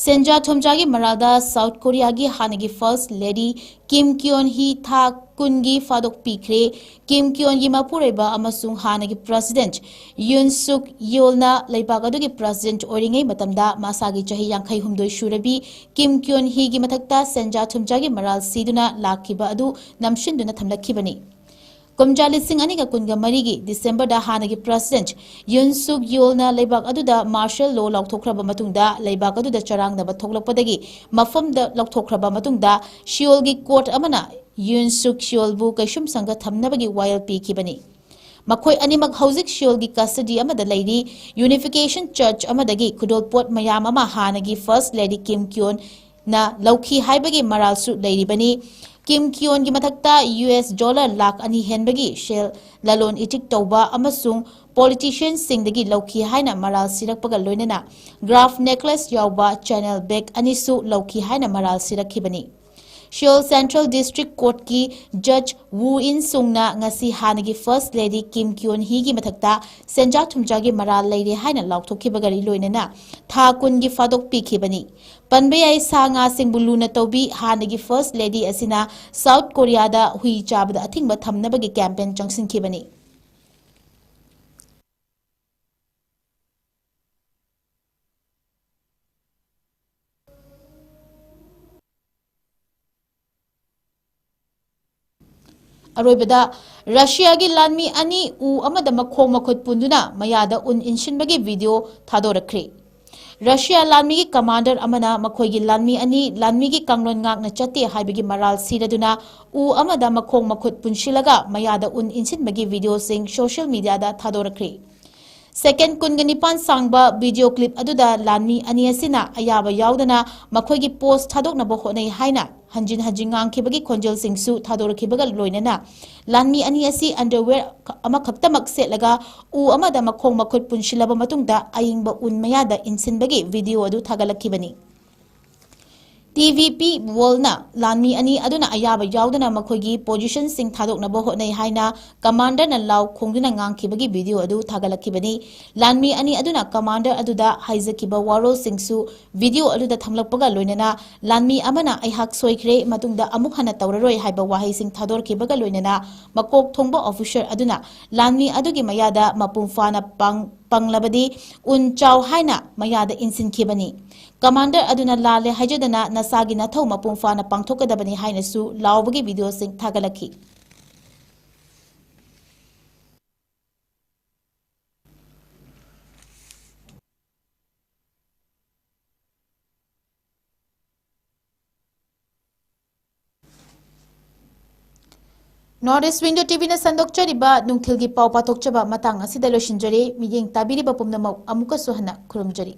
ꯁꯦꯟꯖꯥ ꯊꯨꯝꯖꯥꯒꯤ ꯃꯔꯥꯜꯗ ꯁꯥꯎꯠ ꯀꯣꯔꯤꯌꯥꯒꯤ ꯍꯥꯟꯅꯒꯤ First Lady ꯀꯤꯝ ꯀꯤꯌꯣꯟ ꯍꯤ ꯊꯥ ꯀꯨꯟꯒꯤ ꯐꯥꯗꯣꯛꯄꯤꯈ꯭ꯔꯦ꯫ ꯀꯤꯝ ꯀꯤꯌꯣꯟꯒꯤ ꯃꯄꯨꯔꯣꯏꯕ ꯑꯃꯁꯨꯡ ꯍꯥꯟꯅꯒꯤ President ꯌꯨꯟ ꯁꯨꯛ ꯌꯣꯜꯅ ꯂꯩꯕꯥꯛ ꯑꯗꯨꯒꯤ President ꯑꯣꯏꯔꯤꯉꯩ ꯃꯇꯝꯗ ꯃꯁꯥꯒꯤ ꯆꯍꯤ ꯌꯥꯡꯈꯩ ꯍꯨꯝꯗꯣꯏ ꯁꯨꯔꯕꯤ ꯀꯤꯝ ꯀꯤꯌꯣꯟ ꯍꯤꯒꯤ ꯃꯊꯛꯇ ꯁꯦꯟꯖꯥ ꯊꯨꯝꯖꯥꯒꯤ ꯃꯔꯥꯜ ꯁꯤꯗꯨꯅ ꯂꯥꯛꯈꯤꯕ ꯑꯗꯨ ꯅꯝꯁꯤꯟꯗꯨꯅ ꯊꯝꯂꯛꯈꯤꯕꯅꯤ꯫ ꯀꯨꯝꯖꯥ ꯂꯤꯁꯤꯡ ꯑꯅꯤꯒ ꯀꯨꯟꯒ ꯃꯔꯤꯒꯤ ꯗꯤꯁꯦꯝꯕꯔꯗ ꯍꯥꯟꯅꯒꯤ President ꯌꯨꯟ ꯁꯨꯛ ꯌꯣꯜꯅ ꯂꯩꯕꯥꯛ ꯑꯗꯨꯗ martial law ꯂꯥꯎꯊꯣꯛꯈ꯭ꯔꯕ ꯃꯇꯨꯡꯗ ꯂꯩꯕꯥꯛ ꯑꯗꯨꯗ ꯆꯔꯥꯡꯅꯕ ꯊꯣꯛꯂꯛꯄꯗꯒꯤ ꯃꯐꯝꯗ ꯂꯧꯊꯣꯛꯈ꯭ꯔꯕ ꯃꯇꯨꯡꯗ ꯁꯤꯑꯣꯜꯒꯤ court ꯑꯃꯅ ꯌꯨꯟ ꯁꯨꯛ ꯁꯤꯑꯣꯜꯕꯨ ꯀꯩꯁꯨꯝꯁꯪꯗ ꯊꯝꯅꯕꯒꯤ ꯋꯥꯌꯦꯜ ꯄꯤꯈꯤꯕꯅꯤ꯫ ꯃꯈꯣꯏ ꯑꯅꯤꯃꯛ ꯍꯧꯖꯤꯛ ꯁꯤꯑꯣꯜꯒꯤ custody ꯑꯃꯗ ꯂꯩꯔꯤ꯫ Unification Church ꯑꯃꯗꯒꯤ ꯈꯨꯗꯣꯜꯄꯣꯠ ꯃꯌꯥꯝ ꯑꯃ ꯍꯥꯟꯅꯒꯤ First Lady ꯀꯤꯝ ꯀꯤꯌꯣꯟꯅ ꯂꯧꯈꯤ ꯍꯥꯏꯕꯒꯤ ꯃꯔꯥꯜꯁꯨ ꯂꯩꯔꯤꯕꯅꯤ꯫ ꯀꯤꯝ ꯀꯤꯌꯣꯟꯒꯤ ꯃꯊꯛꯇ U S dollar ꯂꯥꯈ ꯑꯅꯤ ꯍꯦꯟꯕꯒꯤ ꯁꯦꯜ ꯂꯂꯣꯟ ꯏꯇꯤꯛ ꯇꯧꯕ ꯑꯃꯁꯨꯡ politicianꯁꯤꯡꯗꯒꯤ ꯂꯧꯈꯤ ꯍꯥꯏꯅ ꯃꯔꯥꯜ ꯁꯤꯔꯛꯄꯒ ꯂꯣꯏꯅꯅ graph necklace ꯌꯥꯎꯕ china bag ꯑꯅꯤꯁꯨ ꯂꯧꯈꯤ ꯍꯥꯏꯅ ꯃꯔꯥꯜ ꯁꯤꯔꯛꯈꯤꯕꯅꯤ꯫ ꯁꯤꯑꯣꯜ Central District Courtꯀꯤ Judge ꯋꯨ ꯏꯟ ꯁꯨꯡꯅ ꯉꯁꯤ ꯍꯥꯟꯅꯒꯤ First Lady ꯀꯤꯝ ꯀꯤꯌꯣꯟ ꯍꯤꯒꯤ ꯃꯊꯛꯇ ꯁꯦꯟꯖꯥ ꯊꯨꯝꯖꯥꯒꯤ ꯃꯔꯥꯜ ꯂꯩꯔꯦ ꯍꯥꯏꯅ ꯂꯥꯎꯊꯣꯛꯈꯤꯕꯒ ꯂꯣꯏꯅꯅ ꯊꯥ ꯀꯨꯟꯒꯤ ꯐꯥꯗꯣꯛ ꯄꯤꯈꯤꯕꯅꯤ꯫ ꯄꯟꯕ ꯌꯥꯏ, ꯁꯥ ꯉꯥꯁꯤꯡꯕꯨ ꯂꯨꯅ ꯇꯧꯕꯤ ꯍꯥꯟꯅꯒꯤ First Lady ꯑꯁꯤꯅ ꯁꯥꯎꯠ ꯀꯣꯔꯤꯌꯥꯗ ꯍꯨꯏ ꯆꯥꯕꯗ ꯑꯊꯤꯡꯕ ꯊꯝꯅꯕꯒꯤ campaign ꯆꯪꯁꯤꯟꯈꯤꯕꯅꯤ꯫ ꯑꯔꯣꯏꯕꯗ, ꯔꯁꯤꯌꯥꯒꯤ ꯂꯥꯟꯃꯤ ꯑꯅꯤ ꯎ ꯑꯃꯗ ꯃꯈꯣꯡ ꯃꯈꯨꯠ ꯄꯨꯟꯗꯨꯅ ꯃꯌꯥꯗ ꯎꯟ ꯏꯟꯁꯤꯟꯕꯒꯤ ꯚꯤꯗꯤꯑꯣ ꯊꯥꯗꯣꯔꯛꯈ꯭ꯔꯦ꯫ ꯔꯁꯤꯌꯥ ꯂꯥꯟꯃꯤꯒꯤ ꯀꯃꯥꯟꯗꯔ ꯑꯃꯅ ꯃꯈꯣꯏꯒꯤ ꯂꯥꯟꯃꯤ ꯑꯅꯤ ꯂꯥꯟꯃꯤꯒꯤ ꯀꯥꯡꯂꯣꯟ ꯉꯥꯛꯅ ꯆꯠꯇꯦ ꯍꯥꯏꯕꯒꯤ ꯃꯔꯥꯜ ꯁꯤꯔꯗꯨꯅ ꯎ ꯑꯃꯗ ꯃꯈꯣꯡ ꯃꯈꯨꯠ ꯄꯨꯟꯁꯤꯜꯂꯒ ꯃꯌꯥꯗ ꯎꯟ ꯏꯟꯁꯤꯟꯕꯒꯤ ꯚꯤꯗꯤꯑꯣꯁꯤꯡ ꯁꯣꯁꯤꯌꯦꯜ ꯃꯤꯗꯤꯌꯥꯗ ꯊꯥꯗꯣꯔꯛꯈ꯭ꯔꯦ꯫ ꯁꯦꯀꯦꯟ ꯀꯨꯟꯒ ꯅꯤꯄꯥꯟ ꯁꯥꯡꯕ ꯚꯤꯗꯤꯑꯣ ꯀ꯭ꯂꯤꯞ ꯑꯗꯨꯗ ꯂꯥꯟꯃꯤ ꯑꯅꯤ ꯑꯁꯤꯅ ꯑꯌꯥꯕ ꯌꯥꯎꯗꯅ ꯃꯈꯣꯏꯒꯤ ꯄꯣꯁ ꯊꯥꯗꯣꯛꯅꯕ ꯍꯣꯠꯅꯩ ꯍꯥꯏꯅ ꯍꯟꯖꯤꯟ ꯍꯟꯖꯤꯟ ꯉꯥꯡꯈꯤꯕꯒꯤ ꯈꯣꯟꯖꯦꯜꯁꯤꯡꯁꯨ ꯊꯥꯗꯣꯔꯛꯈꯤꯕꯒ ꯂꯣꯏꯅꯅ ꯂꯥꯟꯃꯤ ꯑꯅꯤ ꯑꯁꯤ ꯑꯟꯗꯔꯋꯦꯌꯔ ꯑꯃꯈꯛꯇꯃꯛ ꯁꯦꯠꯂꯒ ꯎ ꯑꯃꯗ ꯃꯈꯣꯡ ꯃꯈꯨꯠ ꯄꯨꯟꯁꯤꯜꯂꯕ ꯃꯇꯨꯡꯗ ꯑꯏꯪꯕ ꯎꯟ ꯃꯌꯥꯗ ꯏꯟꯁꯤꯟꯕꯒꯤ ꯚꯤꯗꯤꯑꯣ ꯑꯗꯨ ꯊꯥꯒꯠꯂꯛꯈꯤꯕꯅꯤ꯫ ꯇꯤ ꯚꯤ ꯄꯤ ꯋꯥꯔꯜꯅ ꯂꯥꯟꯃꯤ ꯑꯅꯤ ꯑꯗꯨꯅ ꯑꯌꯥꯕ ꯌꯥꯎꯗꯅ ꯃꯈꯣꯏꯒꯤ ꯄꯣꯖꯤꯁꯟꯁꯤꯡ ꯊꯥꯗꯣꯛꯅꯕ ꯍꯣꯠꯅꯩ ꯍꯥꯏꯅ ꯀꯃꯥꯟꯗꯔꯅ ꯂꯥꯎ ꯈꯣꯡꯗꯨꯅ ꯉꯥꯡꯈꯤꯕꯒꯤ ꯚꯤꯗꯤꯑꯣ ꯑꯗꯨ ꯊꯥꯒꯠꯂꯛꯈꯤꯕꯅꯤ꯫ ꯂꯥꯟꯃꯤ ꯑꯅꯤ ꯑꯗꯨꯅ ꯀꯃꯥꯟꯗꯔ ꯑꯗꯨꯗ ꯍꯥꯏꯖꯈꯤꯕ ꯋꯥꯔꯣꯜꯁꯤꯡꯁꯨ ꯚꯤꯗꯤꯑꯣ ꯑꯗꯨꯗ ꯊꯝꯂꯛꯄꯒ ꯂꯣꯏꯅꯅ ꯂꯥꯟꯃꯤ ꯑꯃꯅ "ꯑꯩꯍꯥꯛ ꯁꯣꯏꯈ꯭ꯔꯦ, ꯃꯇꯨꯡꯗ ꯑꯃꯨꯛ ꯍꯟꯅ ꯇꯧꯔꯔꯣꯏ" ꯍꯥꯏꯕ ꯋꯥꯍꯩꯁꯤꯡ ꯊꯥꯗꯣꯔꯛꯈꯤꯕꯒ ꯂꯣꯏꯅꯅ ꯃꯀꯣꯛ ꯊꯣꯡꯕ ꯑꯣꯐꯤꯁꯔ ꯑꯗꯨꯅ ꯂꯥꯟꯃꯤ ꯑꯗꯨꯒꯤ ꯃꯌꯥꯗ ꯃꯄꯨꯡ ꯐꯥꯅ ꯄꯥꯡ-, ꯄꯪꯂꯕꯗꯤ ꯎꯟ ꯆꯥꯎ ꯍꯥꯏꯅ ꯃꯌꯥꯗ ꯏꯟꯁꯤꯟꯈꯤꯕꯅꯤ꯫ ꯀꯃꯥꯟꯗꯔ ꯑꯗꯨꯅ "ꯂꯥꯜꯂꯦ ꯍꯥꯏꯖꯗꯅ ꯅꯁꯥꯒꯤ ꯅꯊꯧ ꯃꯄꯨꯡ ꯐꯥꯅ ꯄꯥꯡꯊꯣꯛꯀꯗꯕꯅꯤ" ꯍꯥꯏꯅꯁꯨ ꯂꯥꯎꯕꯒꯤ ꯚꯤꯗꯤꯑꯣꯁꯤꯡ ꯊꯥꯒꯠꯂꯛꯈꯤ꯫ North East Window ꯇꯤ ꯚꯤꯅ ꯁꯟꯗꯣꯛꯆꯔꯤꯕ ꯅꯨꯡꯊꯤꯜꯒꯤ ꯄꯥꯎ ꯄꯥꯊꯣꯛꯆꯕ ꯃꯇꯥꯡ ꯑꯁꯤꯗ ꯂꯣꯏꯁꯤꯟꯖꯔꯦ꯫ ꯃꯤꯠꯌꯦꯡ ꯇꯥꯕꯤꯔꯤꯕ ꯄꯨꯝꯅꯃꯛ ꯑꯃꯨꯛꯀꯁꯨ ꯍꯟꯅ ꯈꯨꯔꯨꯝꯖꯔꯤ꯫